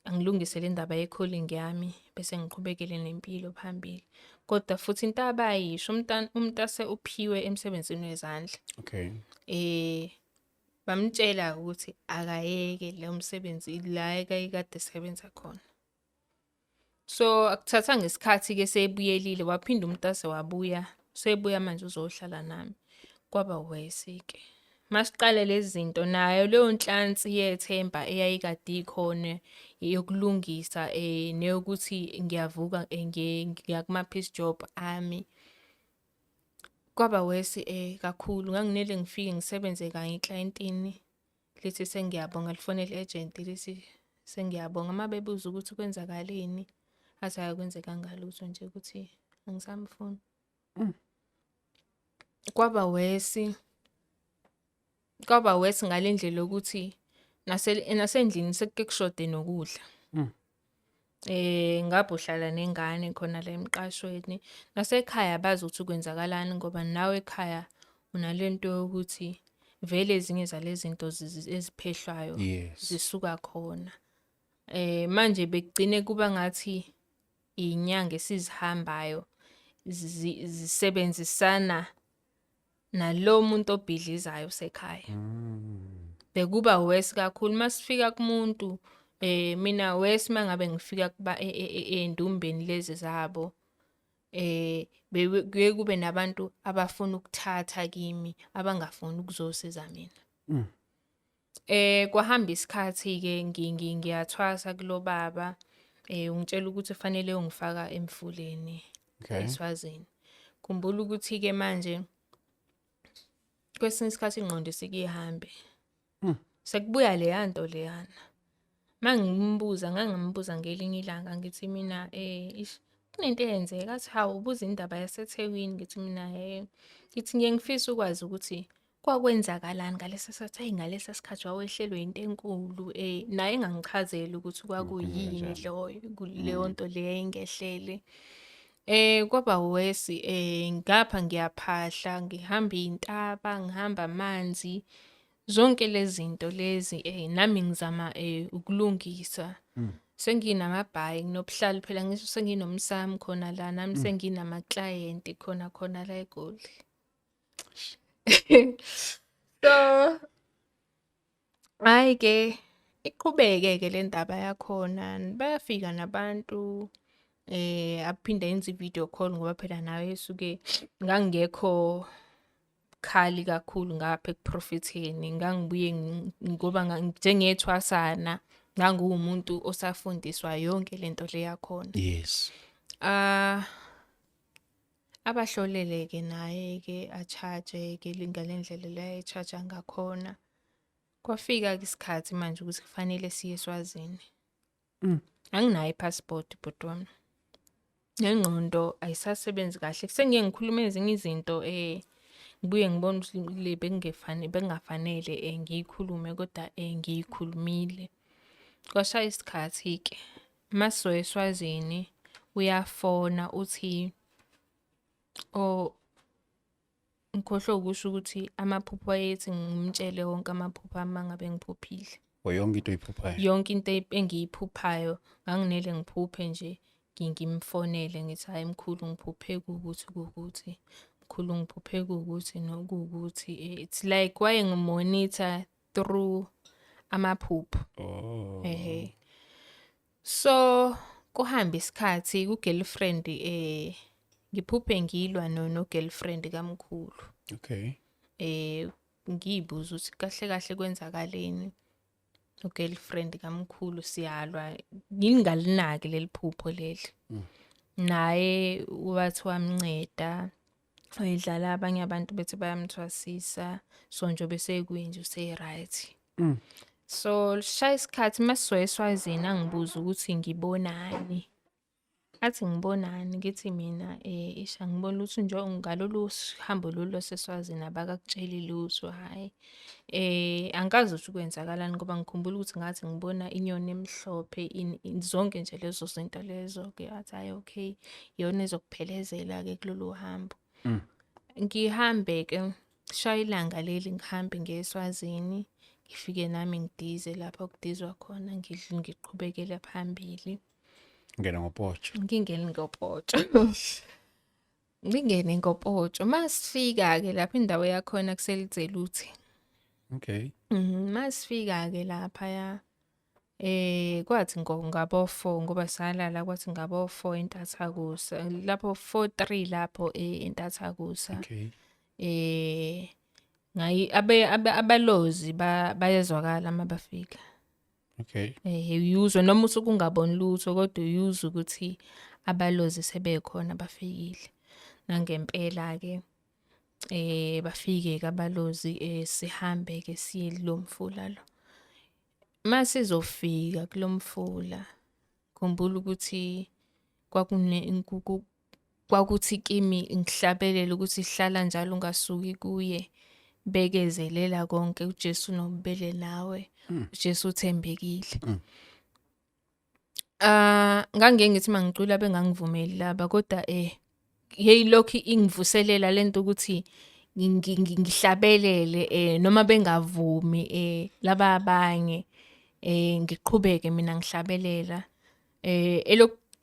angilungise le ndaba ye-calling yami bese ngiqhubekele nempilo phambili. Kodwa futhi into abayisho umntase uphiwe emsebenzini wezandla. Bamtshela ukuthi akayeke lo msebenzi la ekayekade esebenza khona. So akuthathanga isikhathi ke sebuyelile, waphinda umntase wabuya, sebuya manje uzohlala nami. Kwaba worse ke. Masiqale lezi zinto nayo leyo nhlansi yethemba eyayikade ikhona yokulungisa neyokuthi ngiyavuka ngiya kuma piece job ami. Kwaba worse kakhulu, nganginele ngifike ngisebenze kanye eklayentini lithi sengiyabonga, lifonele i-agent lithi sengiyabonga. Uma bebuza ukuthi kwenzakaleni, athi akwenzekanga lutho nje ukuthi angisamfuni. Kwaba worse, kwaba worse ngale ndlela yokuthi nasendlini sekuke kushode nokudla. Ngapha uhlala nengane khona la emqashweni, nasekhaya abazi ukuthi kwenzakalani ngoba nawe ekhaya unalento yokuthi vele ezinye zale zinto eziphehlwayo zisuka khona. Manje bekugcine kuba ngathi Iy'nyanga esizihambayo zisebenzisana nalo muntu obhidlizayo osekhaya. Bekuba worse kakhulu masifika kumuntu mina worse mangabe ngifika kuba ey'ndumbeni lezi zabo kuye kube nabantu abafuna ukuthatha kimi abangafuni ukuzosiza mina. Kwahamba isikhathi-ke ngiyathwasa kulo baba ungitshela ukuthi fanele ungifaka emfuleni eSwazini. Khumbula ukuthi-ke manje kwesinye isikhathi ingqondo isike ihambe. Sekubuya leya nto leyana. Mangimbuza ngangimbuza ngelinye ilanga ngithi mina ish kunento eyenzeka athi hawu ubuza indaba yaseThekwini ngithi mina ngithi ngiye ngifise ukwazi ukuthi kwakwenzakalani ngalesa sikhathi hayi ngalesa sikhathi wawehlelwe into enkulu naye engangichazeli ukuthi kwakuyini loyo leyo nto leyo engehlele. Kwaba worse ngapha ngiyaphahla ngihamba iy'ntaba ngihamba amanzi zonke lezi zinto lezi nami ngizama ukulungisa. Senginamabhayi nginobuhlalu phela ngisho senginomsamo khona la nami senginama-client khona khona la eGoli. So hhayi-ke iqhubeke-ke le ndaba yakhona bayafika nabantu aphinde enze i-video call ngoba phela naye esuke ngangingekho bukhali kakhulu ngapha ekuprofitheni ngangibuye ngoba njengethwasana nganguwumuntu osafundiswa yonke lento le yakhona. Yes. Abahlolele-ke naye-ke a-charge-ke ngale ndlela le aye-charge ngakhona. Kwafika-ke isikhathi manje ukuthi kufanele siye eSwazini. Anginayo i-passport bhuti wami. Nengqondo ayisasebenzi kahle. Sengiye ngikhulume ezinye izinto ngibuye ngibone ukuthi le bekungefane bekungafanele ngiyikhulume kodwa ngiyikhulumile. Kwashaya isikhathi-ke masizoya eSwazini uyafona uthi oh ngikhohlwe ukusho ukuthi amaphupho ayethi ngimtshele wonke amaphupho ami mangabe ngiphuphile. O yonke into oyiphuphayo. Yonke into engiyiphuphayo nganginele ngiphuphe nje ngimfonele ngithi hayi mkhulu ngiphuphe kuwukuthi kuwukuthi mkhulu ngiphuphe kuwukuthi nokuwukuthi it's like wayengimonitha through amaphupho. Oh. Ehhe. So kuhamba isikhathi ku-girlfriend ngiphuphe ngilwa no girlfriend kamkhulu. Okay. Ngiyibuza ukuthi kahle kahle kwenzakaleni. U-girlfriend kamkhulu siyalwa ngingalinaki leli phupho leli. Naye wathi wamnceda wayedlala abanye abantu bethi bayamthwasisa so nje bese kuyinje use-right. So shaya isikhathi masizoya eSwazini angibuza ukuthi ngibonani. Athi ngibonani ngithi mina ish angiboni lutho nje ngalolu hambo lolu lwaseSwazini abakakutsheli lutho hhayi. Angikazi ukuthi kwenzakalani ngoba ngikhumbula ukuthi ngathi ngibona inyoni emhlophe zonke nje lezo zinto lezo-ke wathi hhayi okay iyona ezokuphelezela-ke kulolu hambo. Ngihambe-ke shaya ilanga leli ngihambe ngiye eSwazini ngifike nami ngidize lapho okudizwa khona ngiqhubekele phambili. Ngena ngopotsho. Ngingene ngopotsho. Ngingene ngopotsho. Masifika-ke lapho indawo yakhona kuseLitseluthe. Okay. Masifika-ke laphaya kwathi ngabo 4 ngoba salala kwathi ngabo 4 entathakusa lapho 4 3 lapho entathakusa. Okay. Ngayi abalozi bayezwakala mabafika. Okay. Uyuzwa noma usuke ungaboni lutho kodwa uyuzwa ukuthi abalozi sebekhona bafikile. Nangempela ke bafike ke abalozi sihambe ke siye kulomfula lo. Masizofika kulomfula khumbula ukuthi kwakuthi kimi ngihlabelela ukuthi hlala njalo ungasuki kuye bekezelela konke uJesu nobubele nawe uJesu uthembekile. Ngangiye ngithi mangicula bengangivumeli laba kodwa yeyilokhu ingivuselela lento ukuthi ngihlabelele noma bengavumi laba abanye ngiqhubeke mina ngihlabelela.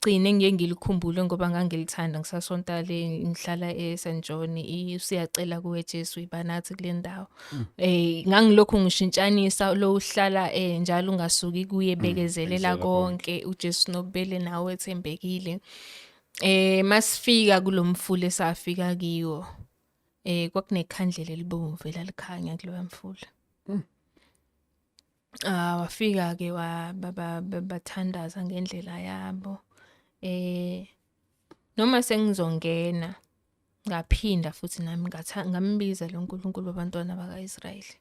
Elokugcina engiye ngilikhumbule ngoba ngangilithanda ngisasonta le ngihlala eSt John, usiyacela kuwe Jesu iba nathi kule ndawo. Ngangilokhu ngishintshanisa lo uhlala njalo ungasuki kuye, bekezelela bekezela konke. konke, uJesu nobubele nawe ethembekile. Masifika kulomfula esafika kiwo, kwakunekhandlela elibomvu elalikhanya kuloya mfula. Wafika ke bathandaza ngendlela yabo. Noma sengizongena ngaphinda futhi nami ngambiza lo Nkulunkulu wabantwana bakaIsrayeli.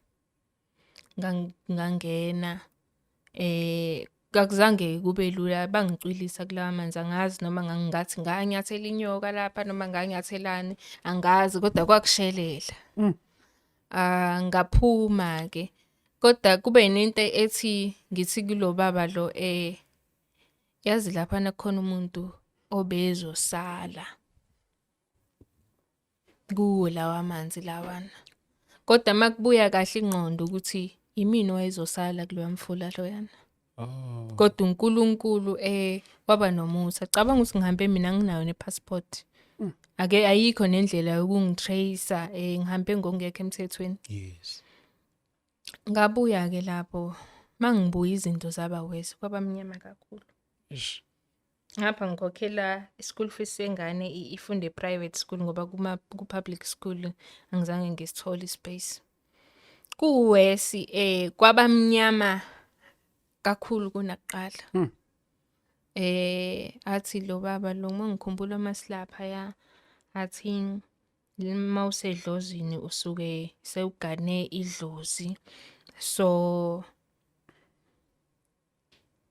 Ngangena akuzange kube lula, bangicwilisa kulawa manzi, angazi noma ngangingathi nganyathela inyoka lapha noma nganyathelani, angazi, kodwa kwakushelela. Ngaphuma ke, kodwa kube nento ethi ngithi kulo baba lo, yazi lapha nakhona umuntu obezosala kuwo lawa manzi lawana, kodwa makubuya kahle ingqondo ukuthi imina owayezosala kuloya mfula loyana. Kodwa uNkulunkulu waba nomusa. Cabanga ukuthi ngihambe mina nginayo nepassport. Ake ayikho nendlela yokungitracer, ngihambe ngokungekho emthethweni. Ngabuya ke lapho, mangibuya izinto zaba worse, kwaba mnyama kakhulu. Ngapha ngikhokhela school fees yengane ifunde private school ngoba ku public school angizange ngisithole ispace. Kuwesi kwabamnyama kakhulu kunakuqala. Athi lo baba lo mangikhumbula masilapha ya, athi mawusedlozini usuke sewugane idlozi. So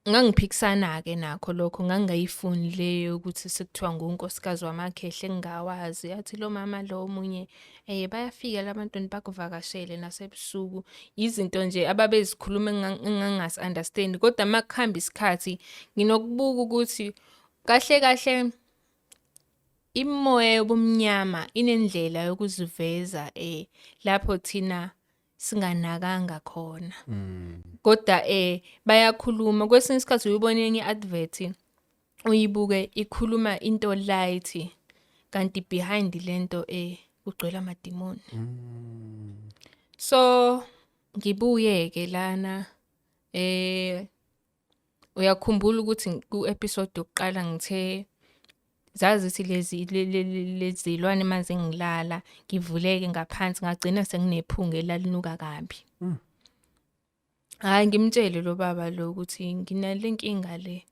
ngangiphikisana ke nakho lokho, ngangingayifuni leyo ukuthi sekuthiwa ngunkosikazi wamakhehle engingawazi. Athi lo mama lo omunye bayafika labantwana bakuvakashele nasebusuku, izinto nje ababezikhuluma engangasi understand. Kodwa makuhamba isikhathi nginokubuka ukuthi kahle kahle imoya yobumnyama inendlela yokuziveza lapho thina singanakanga khona. Kodwa bayakhuluma kwesinye isikhathi, uyibona enye advert uyibuke ikhuluma into light, kanti behind lento kugcwele amadimoni. So ngibuye ke lana, uyakhumbula ukuthi ku episode yokuqala ngithe zazithi lezi lezilwane manje ngilala ngivuleke ngaphansi, ngagcina senginephunga elalinuka kabi. Hayi, ngimtshele lo baba lo ukuthi nginale nkinga le,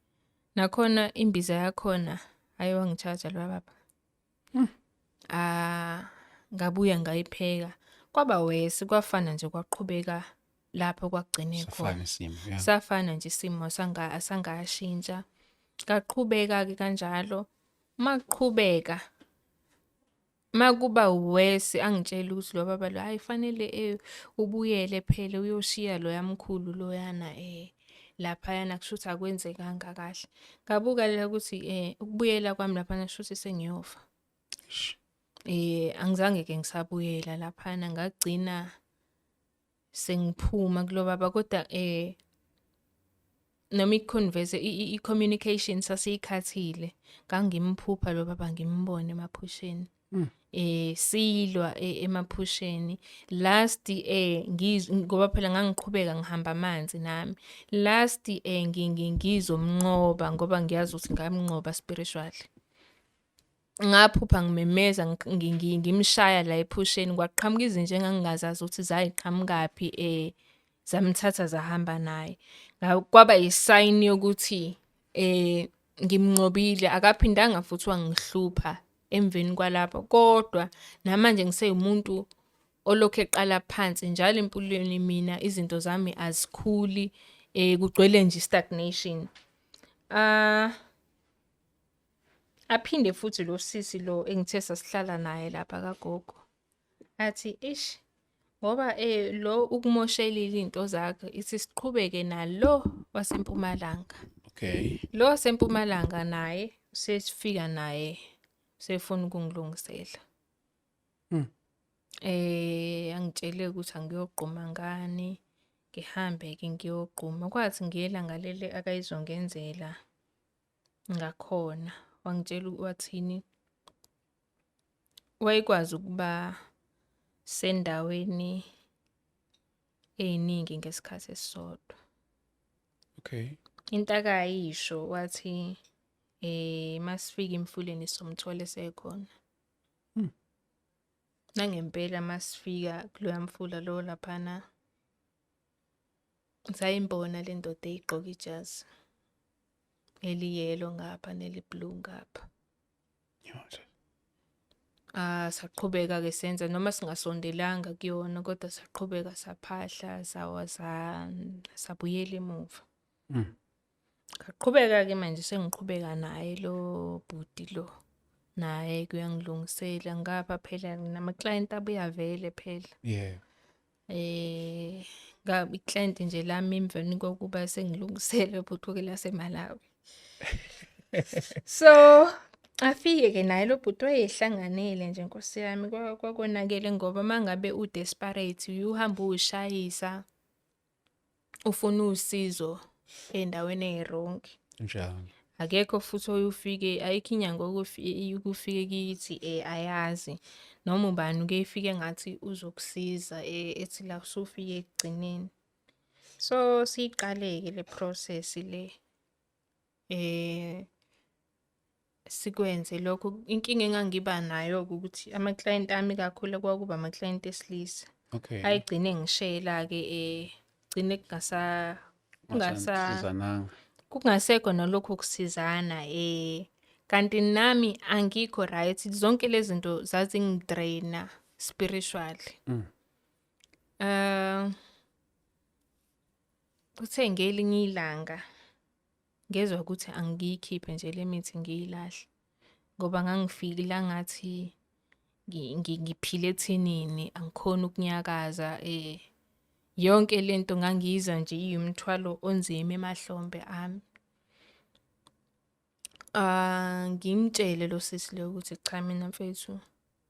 nakhona imbiza yakhona hayi wangi-charge lo baba. Ngabuya ngayipheka, kwaba worse, kwafana nje kwaqhubeka lapho kwagcine khona. Safana isimo, yeah. Safana nje isimo, sangashintsha. Kaqhubeka ke kanjalo, makuqhubeka makuba worse angitshela ukuthi lo baba lo hayi fanele ubuyele phela uyoshiya lo yamkhulu loyana laphayana, kusho ukuthi akwenzekanga kahle. Ngabuka la ukuthi ukubuyela kwami laphana kusho ukuthi sengiyofa. Angizange ke ngisabuyela laphana, ngagcina sengiphuma kulo baba. Kodwa noma i-converse i-communication sasiyikhathile, ngangimphupha lo baba, ngimbone emaphusheni. Silwa emaphusheni last, ngoba phela ngangiqhubeka ngihamba amanzi nami last, ngizomnqoba ngoba ngiyazi ukuthi ngamnqoba spiritually. Ngaphupha ngimemeza ngimshaya la ephusheni, kwaqhamuka izinto engangingazazi ukuthi zayiqhamukaphi, zamthatha zahamba naye. Kwaba yisign yokuthi ngimnqobile, akaphindanga futhi wangihlupha emveni kwalapho. Kodwa namanje ngisewumuntu olokhu eqala phansi njalo empilweni, mina izinto zami azikhuli, kugcwele nje stagnation. Aphinde futhi lo sisi lo engithe sasihlala naye lapha kagogo athi ish, ngoba lo ukumoshelile into zakhe, ithi siqhubeke nalo waseMpumalanga. Lo waseMpumalanga naye sesifika naye sefuna ukungilungisela. Angitshele ukuthi angiyogquma ngani, ngihambe ke ngiyogquma. Kwathi ngelanga leli akayizongenzela, Ngakhona wangitshela wathini, wayekwazi ukuba sendaweni eyiningi ngesikhathi esisodwa. Okay. Into akayisho wathi masifika emfuleni somthola esekhona. Nangempela masifika kuloya mfula lo laphana, sayimbona le ndoda eyigqoke ijazi eliyelo ngapha neli-blue ngapha. Ah, saqhubeka-ke senza noma singasondelanga kuyona, kodwa saqhubeka saphahla sawa sabuyela emuva. Ngaqhubeka-ke manje sengiqhubeka naye lo bhuti lo, naye kuyangilungisela ngapha phela namaklayenti abuya vele phela. Iklayenti nje lami emveni kokuba sengilungisele ubhuti laseMalawi. So afike-ke naye lo bhuti wayehlanganele nje nkosi yami, kwakonakele ngoba uma ngabe u-desperate uye uhambe uyishayisa ufuna usizo ey'ndaweni ey'rongi. Njalo. Akekho futhi oyufike, ayikho inyanga ukufike kithi ayazi noma ubani uke efike ngathi uzokusiza ethi la usufike ekugcineni. So siyiqale-ke le process le, sikwenze lokho. Inkinga engangiba nayo-ke ukuthi amaklayenti ami kakhulu kwakuba amaklayenti esilisa. Okay. Ayegcine engishela-ke, gcine Kungasizananga. kungasekho nalokho kusizana. Kanti nami angikho right, zonke lezi zinto zazingi-drain-a spiritually. Kuthe ngelinye ilanga ngezwa ukuthi angiyikhiphe nje le mithi ngiyilahle, ngoba ngangifika la ngathi ngiphile ethinini, angikhoni ukunyakaza. Yonke lento ngangiyizwa nje iyumthwalo onzima emahlombe ami. Ngimtshele lo sisi lo ukuthi cha mina mfethu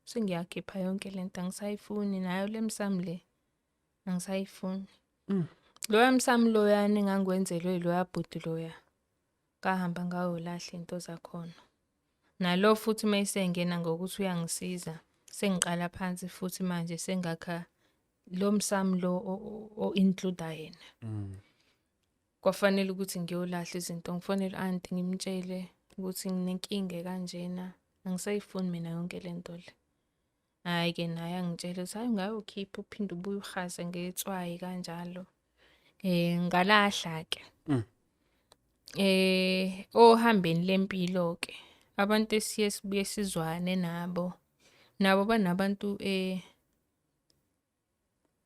sengiyakhipha yonke lento, angisayifuni nayo le msamo le, angisayifuni. Loya msamo loyana engangikwenzelwe loya bhuti loya, ngahamba ngayolahla into zakhona. Nalo futhi mayisengena ngokuthi uyangisiza, sengiqala phansi futhi manje sengakha lo msamo lo o-include yena. Kwafanele ukuthi ngiyolahla izinto, ngifonele u-anti ngimtshele ukuthi nginenkinga kanjena, angisayifuni mina yonke lento le. Hhayi-ke naye angitshele ukuthi hhayi ungayokhipha uphinde ubuye uhaze ngetswayi kanjalo. Ngalahla-ke. Ohambeni lempilo-ke abantu esiye sibuye sizwane nabo, nabo banabantu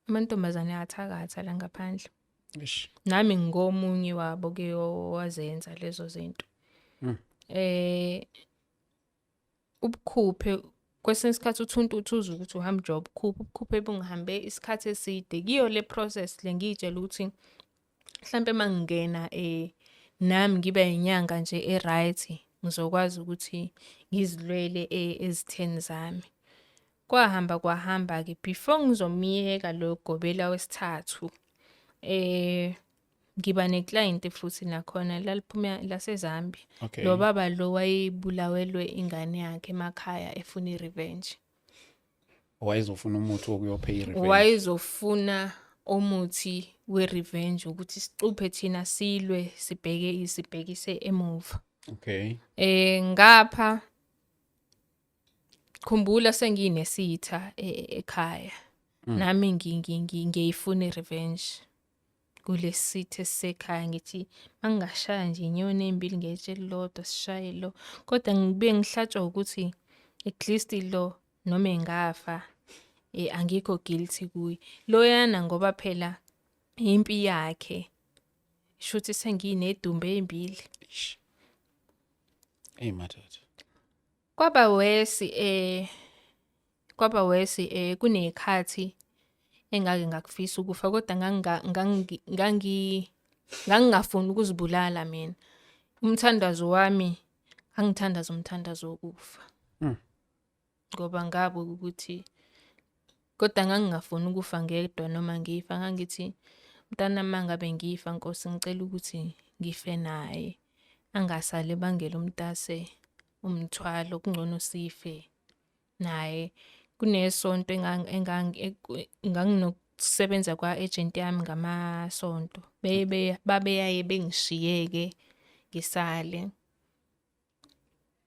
amantombazane ayathakatha la ngaphandle. Nami ngingomunye wabo-ke owazenza lezo zinto. Ubukhuphe kwesinye isikhathi uthunta uthi ukuthi uhamba nje ubukhuphe, ubukhuphe bungihambe isikhathi eside. Kuyo le process le ngiy'tshela ukuthi mhlampe uma ngingena nami ngibe inyanga nje e-right, ngizokwazi ukuthi ngizilwele ezitheni zami. Kwahamba kwahamba-ke before ngizomiyeka lo gobela wesithathu, ngiba neklayenti futhi nakhona laliphuma laseZambia. Okay. Lo baba lo wayebulawelwe ingane yakhe emakhaya efuna i-revenge. Wayezofuna umuthi wokuyophe i-revenge. Wayezofuna umuthi we-revenge ukuthi sicuphe thina silwe sibheke sibhekise emuva. Okay. Ngapha khumbula senginesitha ekhaya. Nami ngiyifuna i-revenge kulesitha esisekhaya, ngithi mangingashaya nje inyoni embili ngetshe elilodwa sishaye lo, kodwa ngibuye ngihlatshwe ukuthi at least lo noma engafa angikho guilty kuye. Loyana ngoba phela impi yakhe, shuthi senginedumbe ezimbili. Eish. Ey madoda. Kwaba worse kuney'khathi engake ngakufisa ukufa, kodwa ngangingafuni ukuzibulala mina. Umthandazo wami, ngangithandaza umthandazo wokufa. Ngoba ngabuka ukuthi kodwa ngangingafuni ukufa ngedwa noma ngifa, ngangithi mntanami mangabe ngifa Nkosi ngicela ukuthi ngife naye. Angasale ebangela umntase umthwalo, kungcono sife naye. Kunesonto nganginokusebenza kwa-ejenti yami ngamaSonto. Babeyaye bengishiye-ke ngisale.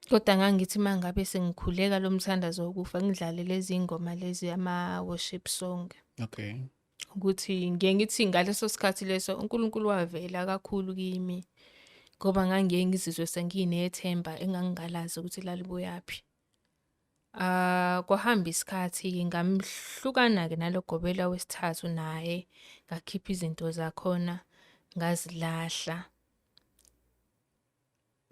Kodwa ngangithi uma ngabe sengikhuleka lo mthandazo wokufa ngidlale lezi ngoma lezi ama-worship song. Okay. Ukuthi ngiye ngithi ngaleso sikhathi leso uNkulunkulu wavela kakhulu kimi ngoba ngangiye ngizizwe senginethemba engangingalazi ukuthi lalibuyaphi. Ah, kwahamba isikhathi-ke ngamhlukana-ke nalo gobela wesithathu naye, ngakhipha izinto zakhona ngazilahla.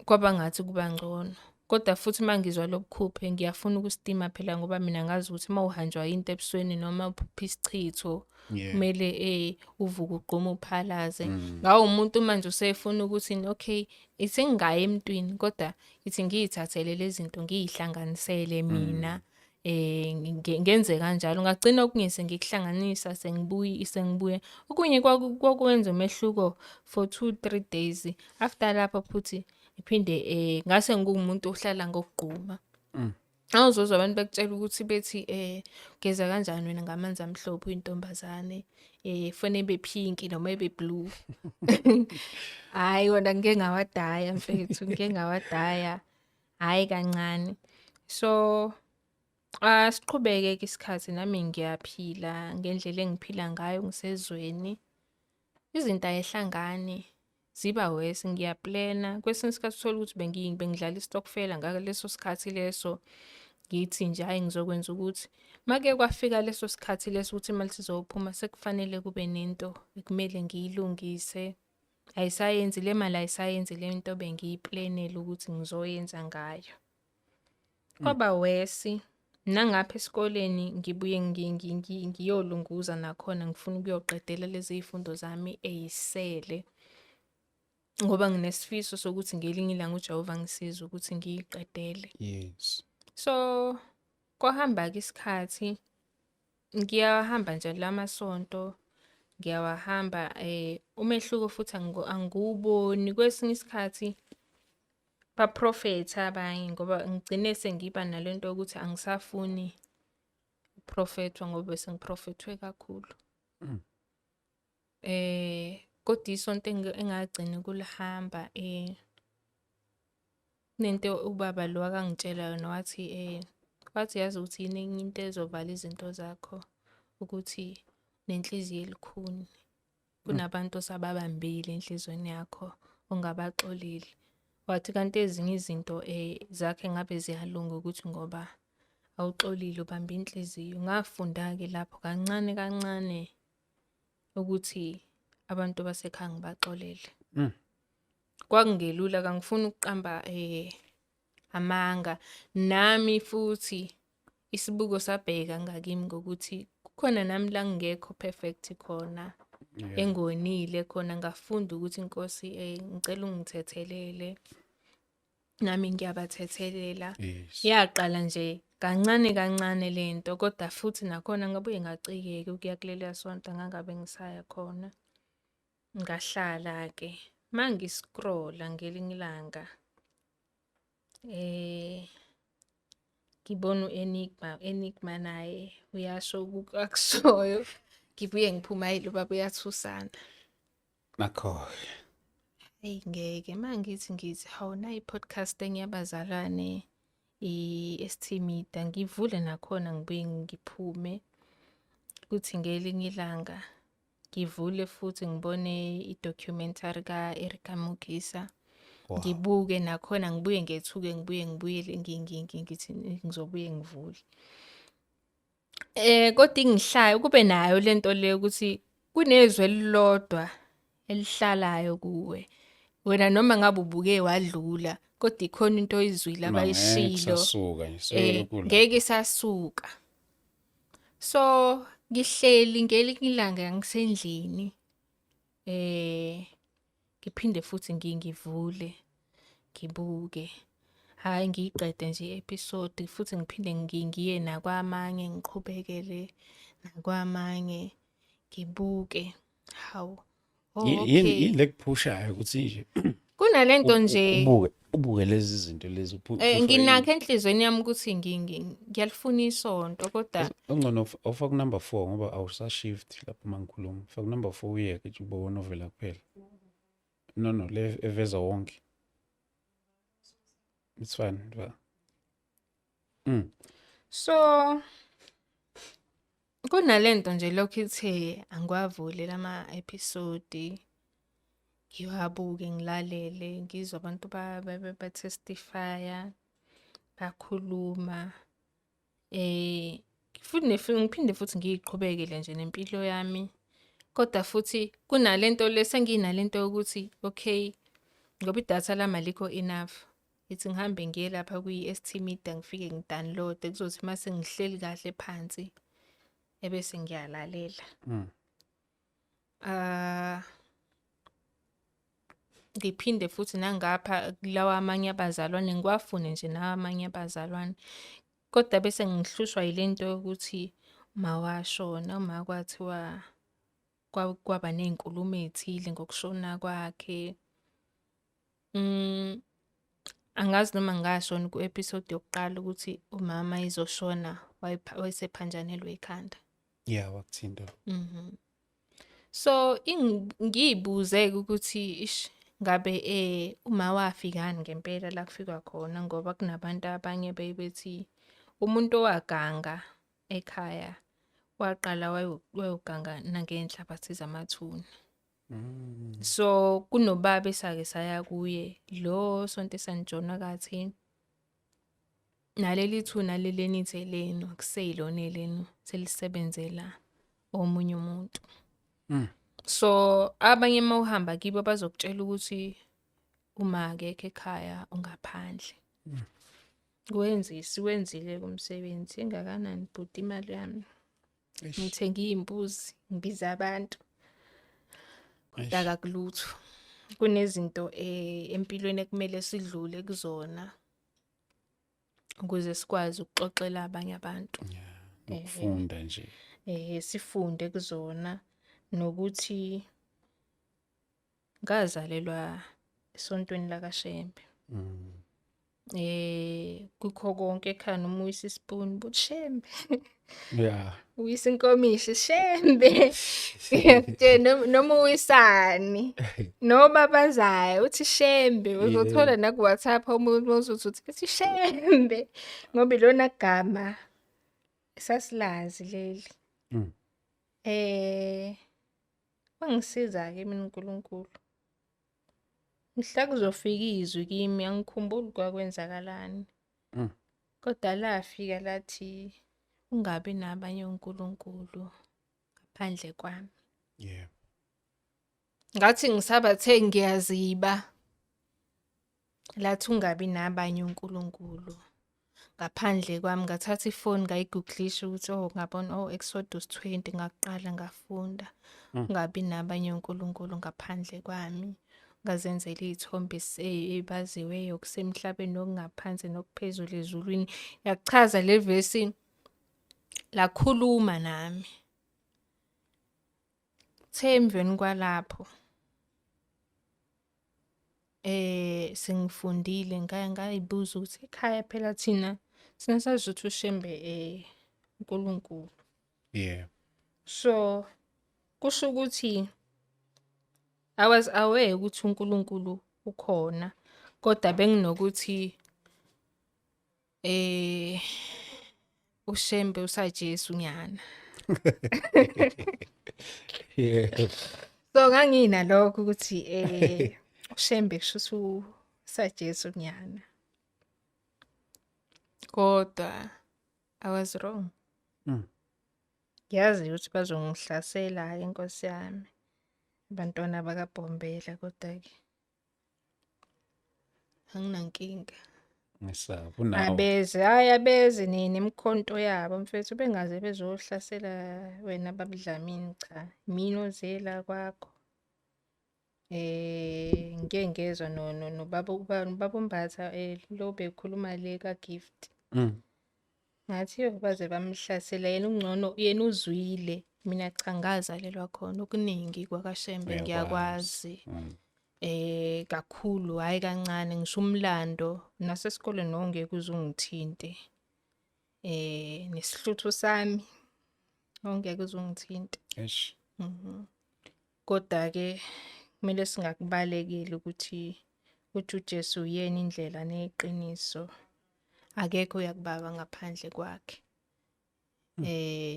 Kwaba ngathi kuba ngcono. Kodwa futhi uma ngizwa lobukhuphe ngiyafuna ukusitima phela ngoba mina ngazi ukuthi uma uhanjwa into ebusweni noma uphupha isichitho kumele uvuke ugqume uphalaze. Ngawu umuntu manje usefuna ukuthi okay, ithi ngingayi emntwini kodwa ithi ngiyithathele lezi zinto ngiyihlanganisele mina. Ngenze kanjalo ngagcina okunye sengikuhlanganisa sengibuye sengibuya okunye kwakwenza umehluko for 2 3 days after lapho futhi ngiphinde ngase ngiwumuntu ohlala ngokugquma. Awuzozwa abantu bekutshela ukuthi bethi ugeza kanjani wena ngamanzi amhlophe uyintombazane, fone ebe pink noma ebe blue. Hayi wona ngike ngawadaya mfethu, ngike ngawadaya hhayi kancane. So asiqhubeke-ke isikhathi nami ngiyaphila ngendlela engiphila ngayo ngisezweni. Izinto ayihlangani ziba worse, ngiyaplena kwesinye isikhathi uthole ukuthi bengidlala isitokfela ngaleso sikhathi leso ngithi nje hhayi ngizokwenza ukuthi. Make kwafika leso sikhathi leso ukuthi imali sizophuma sekufanele kube nento ekumele ngiyilungise. Ayisayenzi le mali, ayisayenzi le nto bengiyiplanele ukuthi ngizoyenza ngayo. Kwaba worse nangapha esikoleni ngibuye ngiyolunguza nakhona ngifuna ukuyoqedela lezi y'fundo zami ey'sele ngoba nginesifiso sokuthi ngelinye ilanga uJehova angisize ukuthi ngiyiqedele. Yes. So kwahamba-ke isikhathi ngiyahamba nje lamasonto ngiyawahamba umehluko futhi angiwuboni kwesinye isikhathi baprofetha abanye ngoba ngigcine sengiba nalento yokuthi angisafuni ukuprofethwa ngoba bese ngiprofethwe kakhulu. Kodwa isonto engagcina ukulihamba kunento ubaba lo akangitshela yona wathi wathi yazi ukuthi yini enye into ezovala izinto zakho ukuthi nenhliziyo elikhuni. Kunabantu osababambile enhliziyweni yakho ongabaxoleli. Wathi kanti ezinye izinto zakhe ngabe ziyalunga ukuthi ngoba awuxolile ubamba inhliziyo. Ngafunda-ke lapho kancane kancane ukuthi abantu basekhaya ngibaxolele. Kwakungelula, kangifuni ukuqamba amanga. Nami futhi isibuko sabheka ngakimi ngokuthi kukhona nami la ngingekho perfect khona. Engonile khona ngafunda ukuthi inkosi ngicela ungithethelele. Nami ngiyabathethelela. Yes. Yaqala nje kancane kancane lento kodwa futhi nakhona ngabuye ngacikeka ukuya kuleliya sonto ngangabe ngisaya khona. Ngahlala ke mangiscrolla ngelinye ilanga ngibona u-Enigma, Enigma naye uyasho akushoyo ngibuye ngiphuma hayi lo baba uyathusana. Nakho. Eyi ngeke mangithi ngithi hawu nayi podcast engiyabazalwane i-ST Media ngivule nakhona ngibuye ngiphume kuthi ngelinye ilanga ngivule futhi ngibone i-documentary ka-Erica Mugisa. Wow. Ngibuke nakhona ngibuye ngethuke ngibuye ngibuyele ngithi ngizobuye ngivule. Kodwa ingihlayo kube nayo lento le ukuthi kunezwi elilodwa elihlalayo kuwe. Wena noma ngabe ubuke wadlula kodwa ikhona into oyizwile abayishilo. Ngeke isasuka nje, selokhu la. Ngeke isasuka. So ngihleli ngelinye ilanga ngisendlini. Ngiphinde futhi ngivule ngibuke. Hayi ngiyiqede nje i-episode futhi ngiphinde ngiye nakwamanye ngiqhubekele nakwamanye ngibuke. Hawu. Oh, okay. Yini lekuphushayo ukuthi nje Kunalento nje Ubuke lezi zinto lezi nginakho enhlizweni yami ukuthi ngiyalifuna isonto kodwa ungcono ufaka number 4 ngoba awusa-shift lapho uma ngikhuluma. Faka number 4 uyeke nje ube wona ovela kuphela. No, le eveza wonke. It's fine. So kunalento nje lokhu ithe angiwavule lama episode, ngiwabuke, ngilalele, ngizwe abantu ba-testify-a, bakhuluma, futhi ngiphinde futhi ngiyiqhubekele nje nempilo yami. Kodwa futhi kunalento le senginalento yokuthi okay, ngoba idatha lami alikho enough, ngithi ngihambe ngiye lapha kwi-ST Media ngifike ngi-download-e, kuzothi mase ngihleli kahle phansi ebese ngiyalalela. Ngiphinde futhi nangapha kulawa amanye abazalwane ngiwafune nje nawa amanye abazalwane, kodwa bese ngihlushwa yilento yokuthi uma washona, uma kwathiwa kwaba ney'nkulumo ey'thile ngokushona kwakhe. Angazi noma ngashona ku-episode yokuqala ukuthi umama ezoshona wayesephanjanelwe ikhanda. Yeah, wakuthinta. So ngiyibuze ukuthi ish, ngabe uma wafikani ngempela la kufikwa khona, ngoba kunabantu abanye bebethi umuntu owaganga ekhaya waqala wayoganga nangenhlabathi zamathuna. So kunobaba esake saya kuye lo sonto eSan John akathi naleli thuna leli enithe lenu akuseyilona elenu, selisebenzela omunye umuntu. So abanye uma uhamba kibo bazokutshela ukuthi uma akekho ekhaya ungaphandle. Wenzile umsebenzi engakanani bhuti imali yami. Ngithenge iy'mbuzi, ngibiza abantu. Kodwa akakulutho. Kunezinto empilweni ekumele sidlule kuzona ukuze sikwazi ukuxoxela abanye abantu. Yeah, nokufunda nje. Sifunde kuzona nokuthi ngazalelwa esontweni lakaShembe. Kukho konke ekhaya, noma uyisa isipuni buthi Shembe. Uyisa inkomishi Shembe. Nje noma uyisani noma bazayo uthi Shembe, uzothola na ku WhatsApp umuntu uzothi uthi Shembe ngoba ilona gama sasilazi leli. Wangisiza ke mina uNkulunkulu. Mhla kuzofika izwi kimi angikhumbuli kwakwenzakalani. Kodwa lafika lathi ungabi nabanye onkulunkulu ngaphandle kwami. Ngathi ngisabathe ngiyaziba, lathi ungabi nabanye onkulunkulu ngaphandle kwami. Ngathatha ifoni ngayigugulisha ukuthi oh, ngabona oh Exodus 20, ngaqala ngafunda. Ungabi nabanye onkulunkulu ngaphandle kwami, ungazenzeli iy'thombe ey'baziweyo kusemhlabeni nokungaphansi nokuphezulu ezulwini. Yakuchaza le vesi, lakhuluma nami. Kuthe emveni kwalapho sengifundile, ngayibuza ukuthi ekhaya phela thina sazi ukuthi uShembe uNkulunkulu. So kusho ukuthi I was aware ukuthi uNkulunkulu ukhona, kodwa benginokuthi uShembe usaJesu nyana. So nganginalokho ukuthi uShembe kusho ukuthi usaJesu nyana. Kodwa I was wrong. Ngiyazi ukuthi bazongihlasela inkosi yami, abantwana bakaBhombela, kodwa ke anginankinga. Ngisaba unawo. Abeze, hayi abeze nemikhonto yabo mfethu, bengaze bezohlasela wena babuDlamini, cha. Mina ozela kwakho. Ngike ngezwa nobaba ubaba uMbatha lo bekhuluma le ka Gift. Ngathi yo baze bamhlasela yena, ungcono yena uzwile. Mina cha, ngazalelwa khona okuningi kwakaShembe ngiyakwazi. Kakhulu hhayi kancane, ngisho umlando nasesikoleni wawungeke uze ungithinte. Nesihluthu sami wawungeke uze ungithinte. Eish. Koda-ke kumele singakubalekeli ukuthi uJesu uyena indlela neqiniso, akekho oya kubaba ngaphandle kwakhe.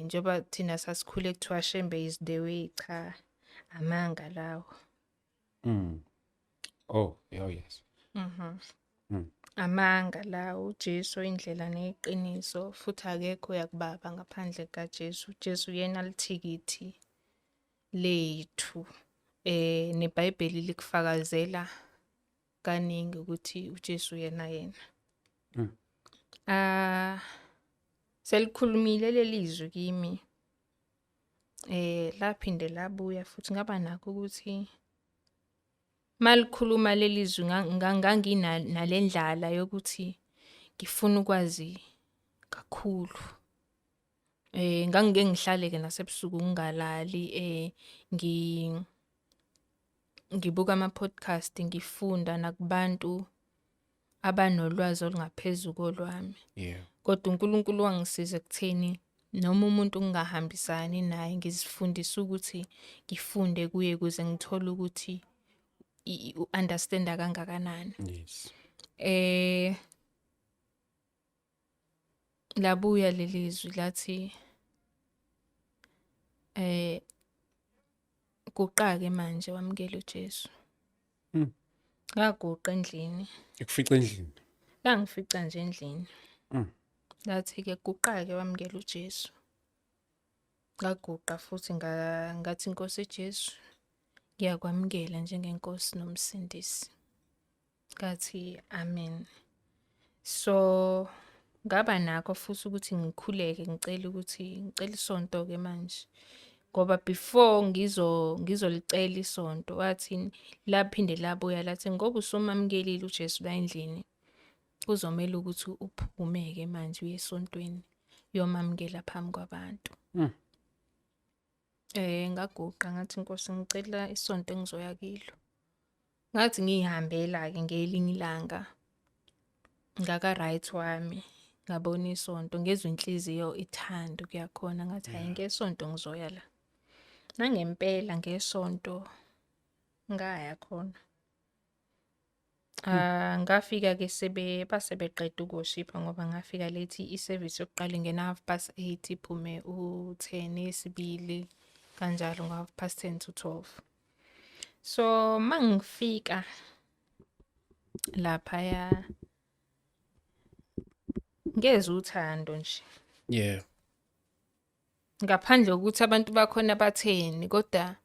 Njengoba thina sasikhule kuthiwa Shembe is the way, cha, amanga lawo. Oh, oh yes. Amanga lawo, uJesu indlela neqiniso, futhi akekho oya kubaba ngaphandle kaJesu. uJesu uyena lithikithi lethu. NeBhayibheli likufakazela kaningi ukuthi uJesu yena yena. Selikhulumile leli zwi kimi. Laphinde labuya futhi ngaba nakho ukuthi malikhuluma leli zwi ngangina nalendlala yokuthi ngifuna ukwazi kakhulu. Ngangike ngihlale ke nasebusuku ngingalali, ngibuka ama podcast, ngifunda nakubantu abanolwazi olungaphezulu kolwami. Kodwa uNkulunkulu wangisiza ekutheni noma umuntu ngingahambisani naye, ngizifundise ukuthi ngifunde kuye ukuze ngithole ukuthi u-understanda kangakanani. Labuya leli zwi lathi guqa-ke manje wamukele uJesu. Ngaguqa endlini. Ikufica endlini? Langifica nje endlini. Lathi-ke guqa-ke wamukele uJesu. Ngaguqa futhi ngathi Nkosi Jesu, ngiyakwamukela njengenkosi nomsindisi. Ngathi amen. So ngaba nakho futhi ukuthi ngikhuleke, ngicela ukuthi ngicela isonto ke manje. Ngoba before ngizolicela isonto, wathi laphinde labuya lathi ngoba usumamukelile uJesu la endlini, kuzomela ukuthi uphume-ke manje uye esontweni uyomamukela phambi kwabantu. Ngaguqa ngathi Nkosi ngicela isonto engizoya kilo. Ngathi ngihambela-ke ngelinye ilanga ngaka right wami, ngabona isonto, ngezwe inhliziyo ithanda ukuya khona, ngathi hayi ngesonto ngizoya la. Nangempela ngesonto ngaya khona. Ngafika ke base beqeda ukuwoshipha ngoba ngafika late, i-service yokuqala ingena 8:30 iphume u-10, eyesibili kanjalo ngo 10:30 to 12. So mangifika laphaya ngezwe uthando nje. Ngaphandle kokuthi abantu bakhona batheni, kodwa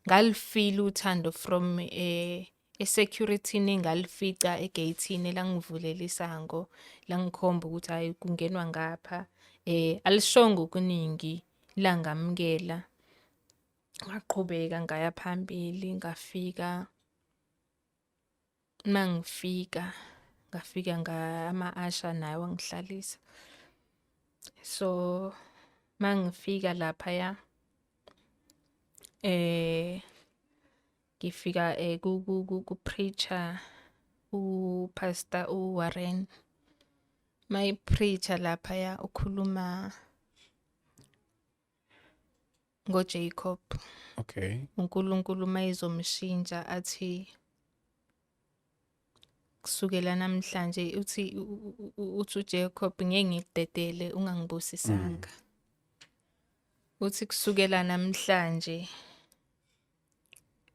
ngalifila uthando from e-security-ni, ngalifica e-gate-ini langivulela isango, langikhomba ukuthi hayi kungenwa ngapha. Alishongo okuningi, langamukela. Ngaqhubeka ngaya phambili, ngafika. Mangifika ngafika ama-usher naye wangihlalisa. So mangifika laphaya ngifika ku preacher uPastor uWarren. My preacher laphaya ukhuluma ngoJacob. uNkulunkulu mayizomshintsha athi kusukela namhlanje uthi uthi uJacob ngeke ngikudedele ungangibusisanga. Uthi kusukela namhlanje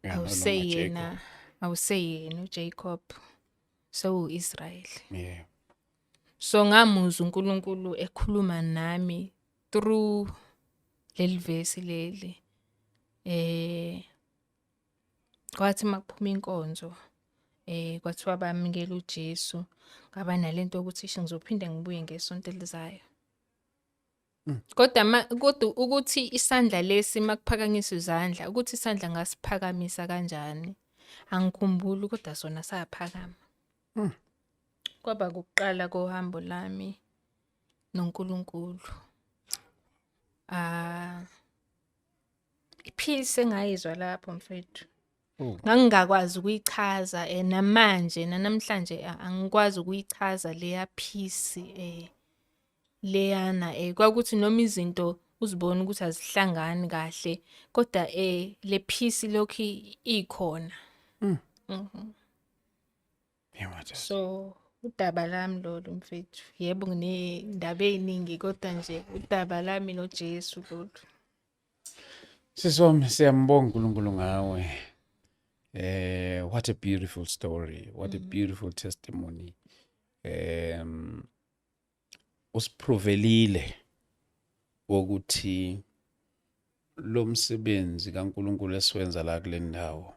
Yeah, no longer awuseyena, Jacob. awuseyena uJacob, sewuIsrael. So ngamuzwa uNkulunkulu ekhuluma nami through leli verse leli. Kwathi makuphuma inkonzo, kwathiwa bamukela uJesu, ngaba nalento ukuthi isho ngizophinde ngibuye ngesonto elizayo. Kodwa kodwa ukuthi isandla lesi makuphakanyiswa izandla, ukuthi isandla ngasiphakamisa kanjani angikhumbuli, kodwa sona saphakama. Kwaba ukuqala kohambo lami noNkulunkulu. Ipeace engayizwa lapho mfethu. Ngangingakwazi ukuyichaza namanje nanamhlanje angikwazi ukuyichaza leya peace leyana kwakuthi noma izinto uzibona ukuthi azihlangani kahle kodwa le peace lokhu ikhona. So udaba lami lolu mfethu, yebo nginendaba eziningi kodwa nje udaba lami noJesu lolu. Sisi wami, siyambonga uNkulunkulu ngawe. What a beautiful story, what a beautiful testimony. Usiprovelile ukuthi lo msebenzi kaNkulunkulu esiwenza la kule ndawo,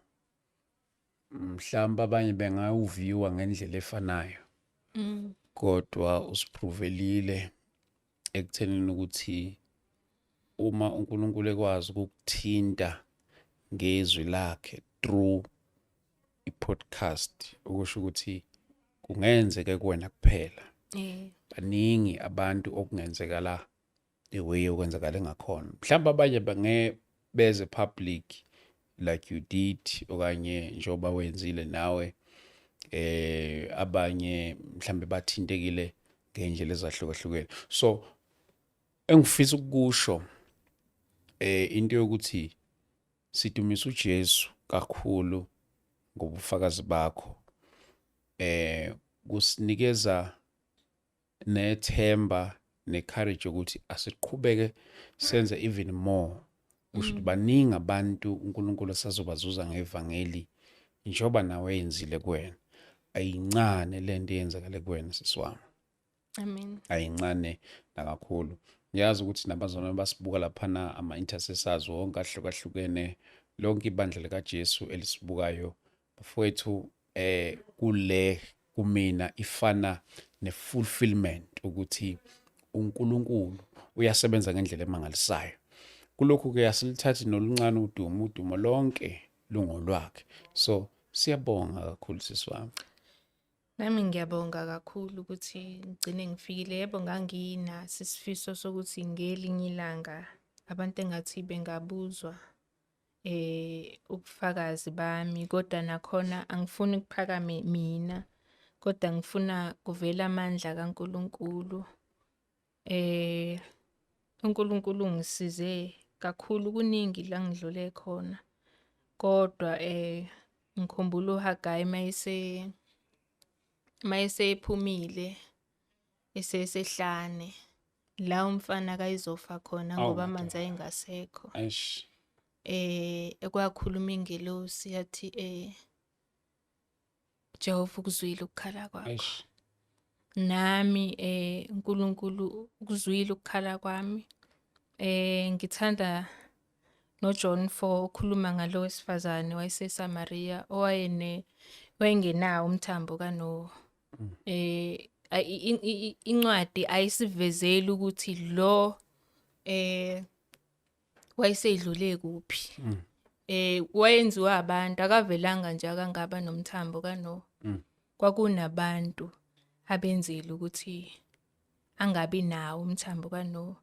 mhlawumbe abanye bengawuviwa ngendlela efanayo, kodwa usiprovelile ekuthenini ukuthi uma uNkulunkulu ekwazi ukukuthinta ngezwi lakhe through i-podcast, ukusho ukuthi kungenzeke kuwena kuphela. Baningi abantu okungenzeka la the way okwenzakala ngakhona. Mhlawumbe abanye bange beze public like you did, okanye njengoba wenzile nawe, abanye mhlambe bathintekile ngendlela ezahlukahlukene. So engifisa ukusho into yokuthi sidumisa uJesu kakhulu ngobufakazi bakho, kusinikeza nethemba necourage ukuthi asiqhubeke senze even more. Kusho ukuthi baningi abantu uNkulunkulu asazobazuza ngevangeli njengoba nawe yenzile kuwena. Ayincane lento eyenzakale kuwena sisi wami. Amen. Ayincane nakakhulu. Ngiyazi ukuthi nabazalwane basibuka laphana, ama-intercessors wonke ahlukahlukene, lonke ibandla likaJesu elisibukayo, bafowethu, kule kumina ifana ne-fulfillment ukuthi uNkulunkulu uyasebenza ngendlela emangalisayo. Kulokhu ke asilithathi noluncane udumo, udumo lonke lungolwakhe. So siyabonga kakhulu sisi wami. Nami ngiyabonga kakhulu ukuthi ngigcine ngifikile. Yebo, nganginaso isifiso sokuthi ngelinye ilanga abantu engathi bengabuzwa ubufakazi bami, kodwa nakhona angifuni ukuphakame mina, kodwa ngifuna kuvele amandla kaNkulunkulu. UNkulunkulu ungisize kakhulu, kuningi la ngidlule khona, kodwa ngikhumbula uHagayi mayesephumile esesehlane la umfana kayizofa khona ngoba amanzi ayengasekho. Ekwakhuluma ingelosi yathi Jehova ukuzwile ukukhala kwakho. Nami uNkulunkulu ukuzwile ukukhala kwami. Ngithanda noJohn 4 ukhuluma ngalo wesifazane wayeseSamaria owayengenawo umthambo kaNowa. Incwadi ayisivezeli ukuthi lo wayesedlule kuphi. Wayenziwa abantu, akavelanga nje akangaba nomthambo kaNowa. Kwakunabantu abenzile ukuthi angabi nawo umthambo kaNowa.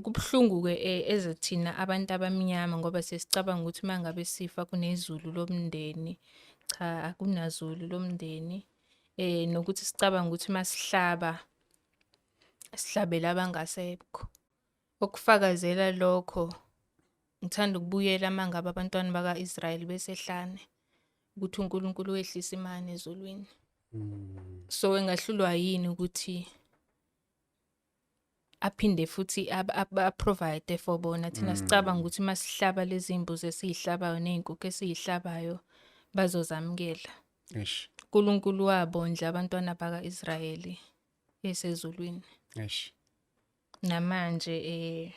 Kubuhlungu ke ezethina abantu abamnyama ngoba sesicabanga ukuthi mangabe sifa kunezulu lomndeni. Cha, akunazulu lomndeni. Nokuthi sicabanga ukuthi masihlaba sihlabela abangasekho. Okufakazela lokho ngithanda ukubuyela mangabe abantwana bakaIsrayeli besehlane ukuthi uNkulunkulu wehlisa imani ezulwini. So engahlulwa yini ukuthi aphinde futhi a-provide for bona. Thina sicabanga ukuthi masihlaba lezi mbuzi esiyihlabayo nezinkukhu esiyihlabayo bazozamukela. uNkulunkulu wabondla abantwana bakaIsrayeli esezulwini. Namanje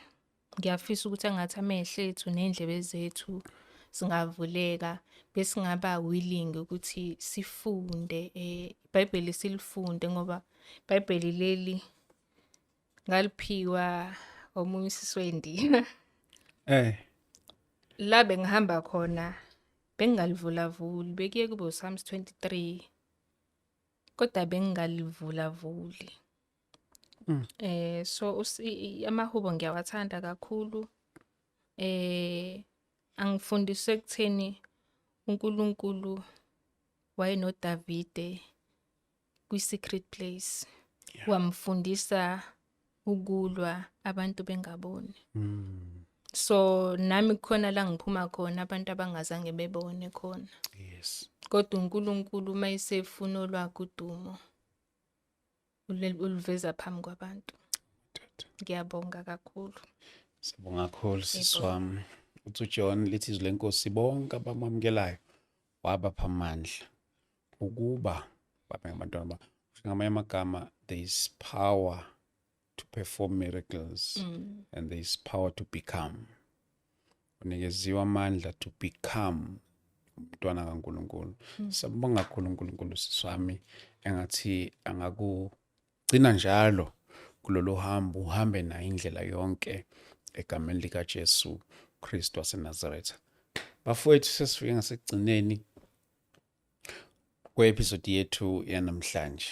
ngiyafisa ukuthi engathi amehlo ethu nendlebe zethu singavuleka, besingaba willing ukuthi sifunde iBhayibheli, silifunde ngoba iBhayibheli leli ngaliphiwa omunye usisi weNdiya. La bengihamba khona bengingalivulavuli, bekuye kube uPsalms 23 kodwa bengingalivulavuli. So amahubo ngiyawathanda kakhulu. Angifundise ekutheni uNkulunkulu wayenoDavide kwi-secret place, wamfundisa ukulwa abantu bengaboni. So nami kukhona la ngiphuma khona abantu abangazange bebone khona. Kodwa uNkulunkulu uma esefuna olwakhe udumo uluveza phambi kwabantu. Ngiyabonga kakhulu. Siyabonga kakhulu, sisi wami. Uthi uJohn, lithi izwi lenkosi, bonke abamamukelayo wabapha amandla ukuba babe ngabantwana ba. Ngamanye amagama, there is power to perform miracles and there is power to become. Unikeziwe amandla to become umntwana kaNkulunkulu. Siyabonga kakhulu uNkulunkulu, sisi wami, engathi angakugcina njalo kulolu hambo, uhambe naye indlela yonke egameni likaJesu Kristu waseNazaretha. Bafowethu, sesifike ngasekugcineni kwe-episode yethu yanamhlanje.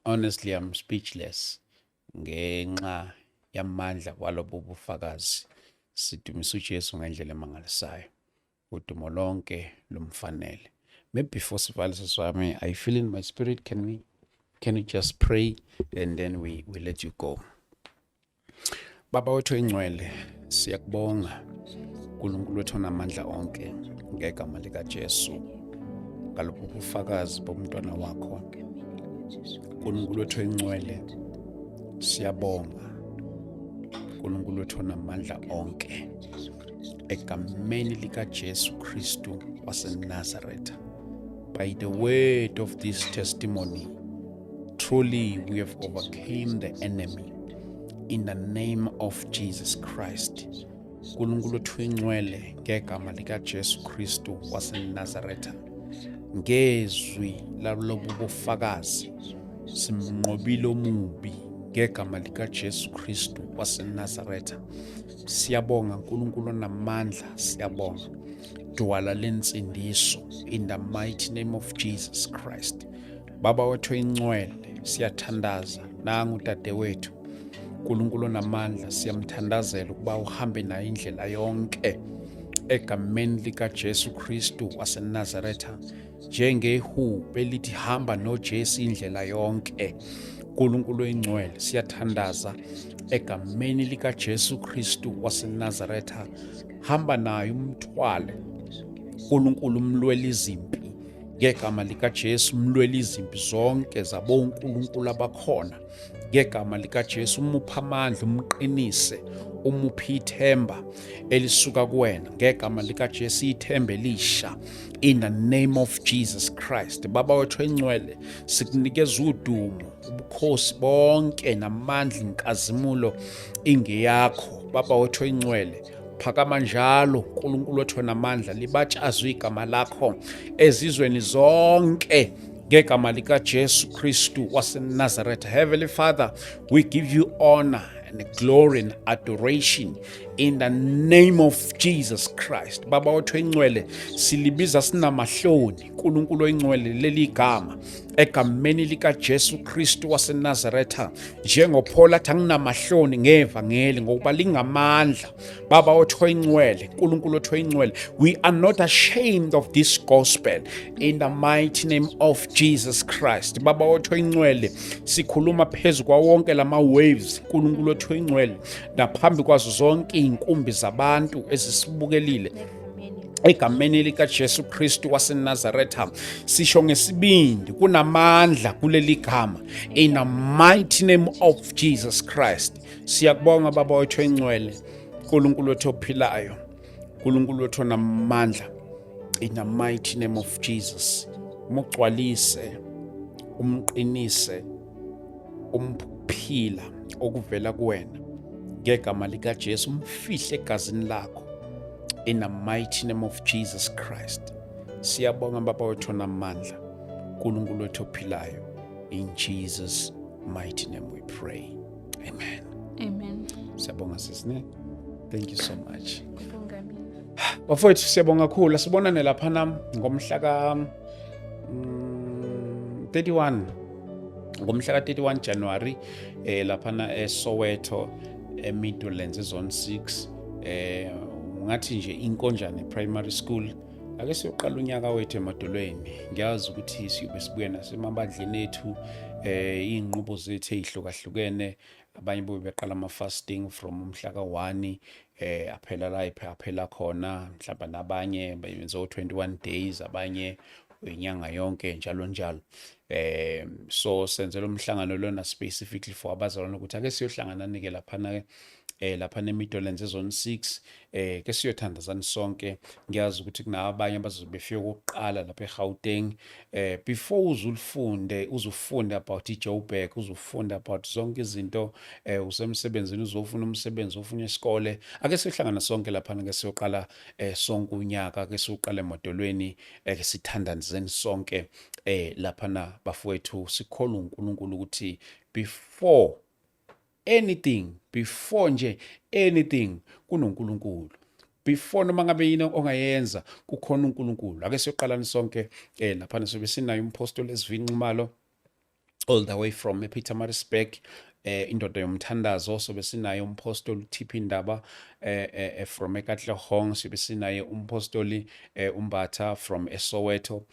Honestly, I'm speechless ngenxa yamandla walobu bufakazi. Sidumisa uJesu ngendlela emangalisayo, udumo lonke lumfanele. Maybe before sivale, sisi wami, I feel in my spirit, can we just pray and then we let you go? Baba wethu engcwele, siyakubonga uNkulunkulu wethu onamandla onke ngegama likaJesu ngalokhu bufakazi bomntwana wakho. uNkulunkulu wethu engcwele, siyabonga uNkulunkulu wethu onamandla onke egameni likaJesu Kristu waseNazaretha. By the word of this testimony, truly we have overcame the enemy in the name of Jesus Christ. uNkulunkulu wethu ingcwele, ngegama likaJesu Kristu waseNazaretha, ngezwi lalobu bufakazi simnqobile omubi ngegama likaJesu Kristu waseNazaretha. Siyabonga uNkulunkulu onamandla, siyabonga dwala lensindiso in the mighty name of Jesus Christ. Baba wethu ingcwele, siyathandaza nangu dadewethu. uNkulunkulu onamandla, siyamthandazela ukuba uhambe naye indlela yonke egameni likaJesu Kristu waseNazaretha, njengehubo elithi hamba noJesu indlela yonke. uNkulunkulu oyingcwele, siyathandaza egameni likaJesu Kristu waseNazaretha, hamba naye, umthwale uNkulunkulu, umlwela izimpi ngegama likaJesu, umlwela izimpi zonke zabonkulunkulu abakhona ngegama likaJesu, umupha amandla, umqinise, umuphe ithemba elisuka kuwena ngegama likaJesu, ithemba elisha in the name of Jesus Christ. Baba wethu engcwele, sikunikeza udumo, ubukhosi bonke namandla, inkazimulo ingeyakho. Baba wethu engcwele, phakama njalo uNkulunkulu wethu namandla, libatshazwe igama lakho ezizweni zonke ngegama likaJesu Kristu waseNazaretha. Heavenly Father, we give you honor and glory and adoration in the name of Jesus Christ. Baba wethu engcwele, silibiza sinamahloni uNkulunkulu oyingcwele leli gama egameni likaJesu Kristu waseNazaretha, njengoPaul athi anginamahloni ngevangeli ngokuba lingamandla. Baba wethu oyingcwele, uNkulunkulu wethu oyingcwele, we are not ashamed of this gospel in the mighty name of Jesus Christ. Baba wethu oyingcwele, sikhuluma phezu kwawo wonke lama waves, uNkulunkulu wethu oyingcwele, naphambi kwazo zonke izinkumbi zabantu ezisibukelile egameni likaJesu Kristu waseNazaretha, sisho ngesibindi kunamandla kuleli gama in the mighty name of Jesus Christ. Siyakubonga Baba wethu engcwele, uNkulunkulu wethu ophilayo, uNkulunkulu wethu onamandla in the mighty name of Jesus. Mugcwalise, umqinise, umphila okuvela kuwena ngegama likaJesu, umfihle egazini lakho in the mighty name of Jesus Christ. Siyabonga Baba wethu onamandla, uNkulunkulu wethu ophilayo, in Jesus mighty name we pray, amen. Amen. Siyabonga sisine, thank you so much. Kubonga mina. Bafowethu, siyabonga kakhulu, asibonane laphana ngomhla ka 31, ngomhla ka 31 January laphana eSoweto, eMidlands, zone 6. Ungathi nje Inkonjane Primary School. Ake siyoqala unyaka wethu emadolweni. Ngiyazi ukuthi siyobe sibuya nasemabandleni ethu, iy'nqubo zethu ey'hlukahlukene. Abanye bobe beqala ama-fasting from umhla ka-1, aphela la aphela khona, mhlawumbe nabanye benze o-21 days, abanye inyanga yonke, njalo njalo. So senze lo mhlangano lona specifically for abazalwane ukuthi ake siyohlanganani-ke laphana-ke lapha eMidlands e-Zone 6, ke siyothandazani sonke. Ngiyazi ukuthi kunabanye abazobe befika okokuqala lapha eGauteng. Before uzulifunde, uzufunde about iJoburg, uzufunde about zonke izinto, usemsebenzini, uzofuna umsebenzi, ufuna isikole, ake siyohlangana sonke lapha, ke siyoqala sonke unyaka, ke siyoqala emodolweni, ke sithandazeni sonke lapha na bafowethu. Sikholwa uNkulunkulu ukuthi before anything, before nje anything, kunoNkulunkulu. Before noma ngabe yini ongayenza, kukhona uNkulunkulu. Ake siyoqalani sonke lapha. Sobe sinayo umpostoli SV Nxumalo all the way from ePietermaritzburg, indoda yomthandazo. Sobe sinaye umpostoli uTP Ndaba from eKatlehong. Sobe sinaye umpostoli uMbatha from eSoweto.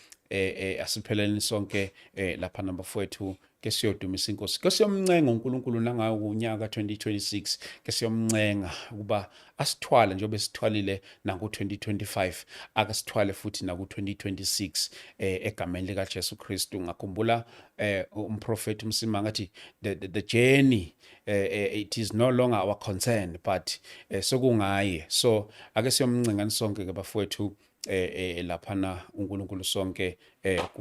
Asipheleleni sonke lapha nabafowethu, ke siyodumisa inkosi, ke siyomncenga uNkulunkulu nangawo unyaka 2026, ke siyomncenga ukuba asithwale njengoba sithwalile naku 2025, akasithwale futhi naku 2026, egameni lika Jesu Kristu. Ngakhumbula umprofeti uMsimanga athi the journey, it is no longer our concern, but sokungaye. So ake siyomncengani sonke ke bafowethu laphana uNkulunkulu sonke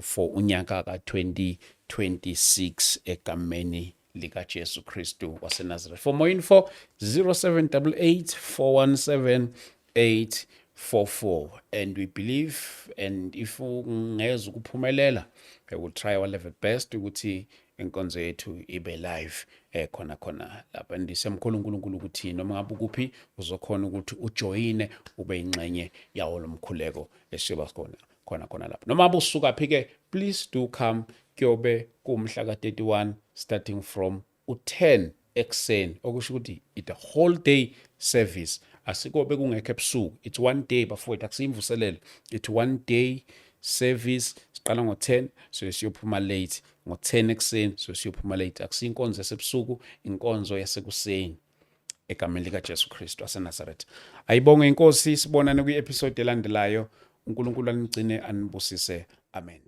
for unyaka ka2026, egameni lika Jesu Kristu waseNazareth. For more info, 0788 417 844. And we believe, and if ungeza ukuphumelela, we will try our level best ukuthi inkonzo yethu ibe live khona khona lapha. Ndisemkhulu uNkulunkulu ukuthi noma ngabe ukuphi uzokhona ukuthi ujoyine, ube ingxenye yawo lo mkhuleko esiyoba khona khona khona lapha. Noma ngabe usuka phi ke, please do come. Kuyobe kumhla ka-31, starting from u-10 ekuseni, okusho ukuthi it a whole day service. Asikobe kungekho ebusuku, it's one day bafowethu, akusiyimvuselelo, it's one day service. Siqala ngo-10, so siyophuma late ngo-10 ekuseni, so siyophuma late. Akusiyinkonzo yasebusuku, inkonzo yasekuseni, egameni likaJesu Kristu waseNazaretha. Ayibonge inkosi. Sibonane kwi-episode elandelayo. UNkulunkulu anigcine, anibusise. Amen.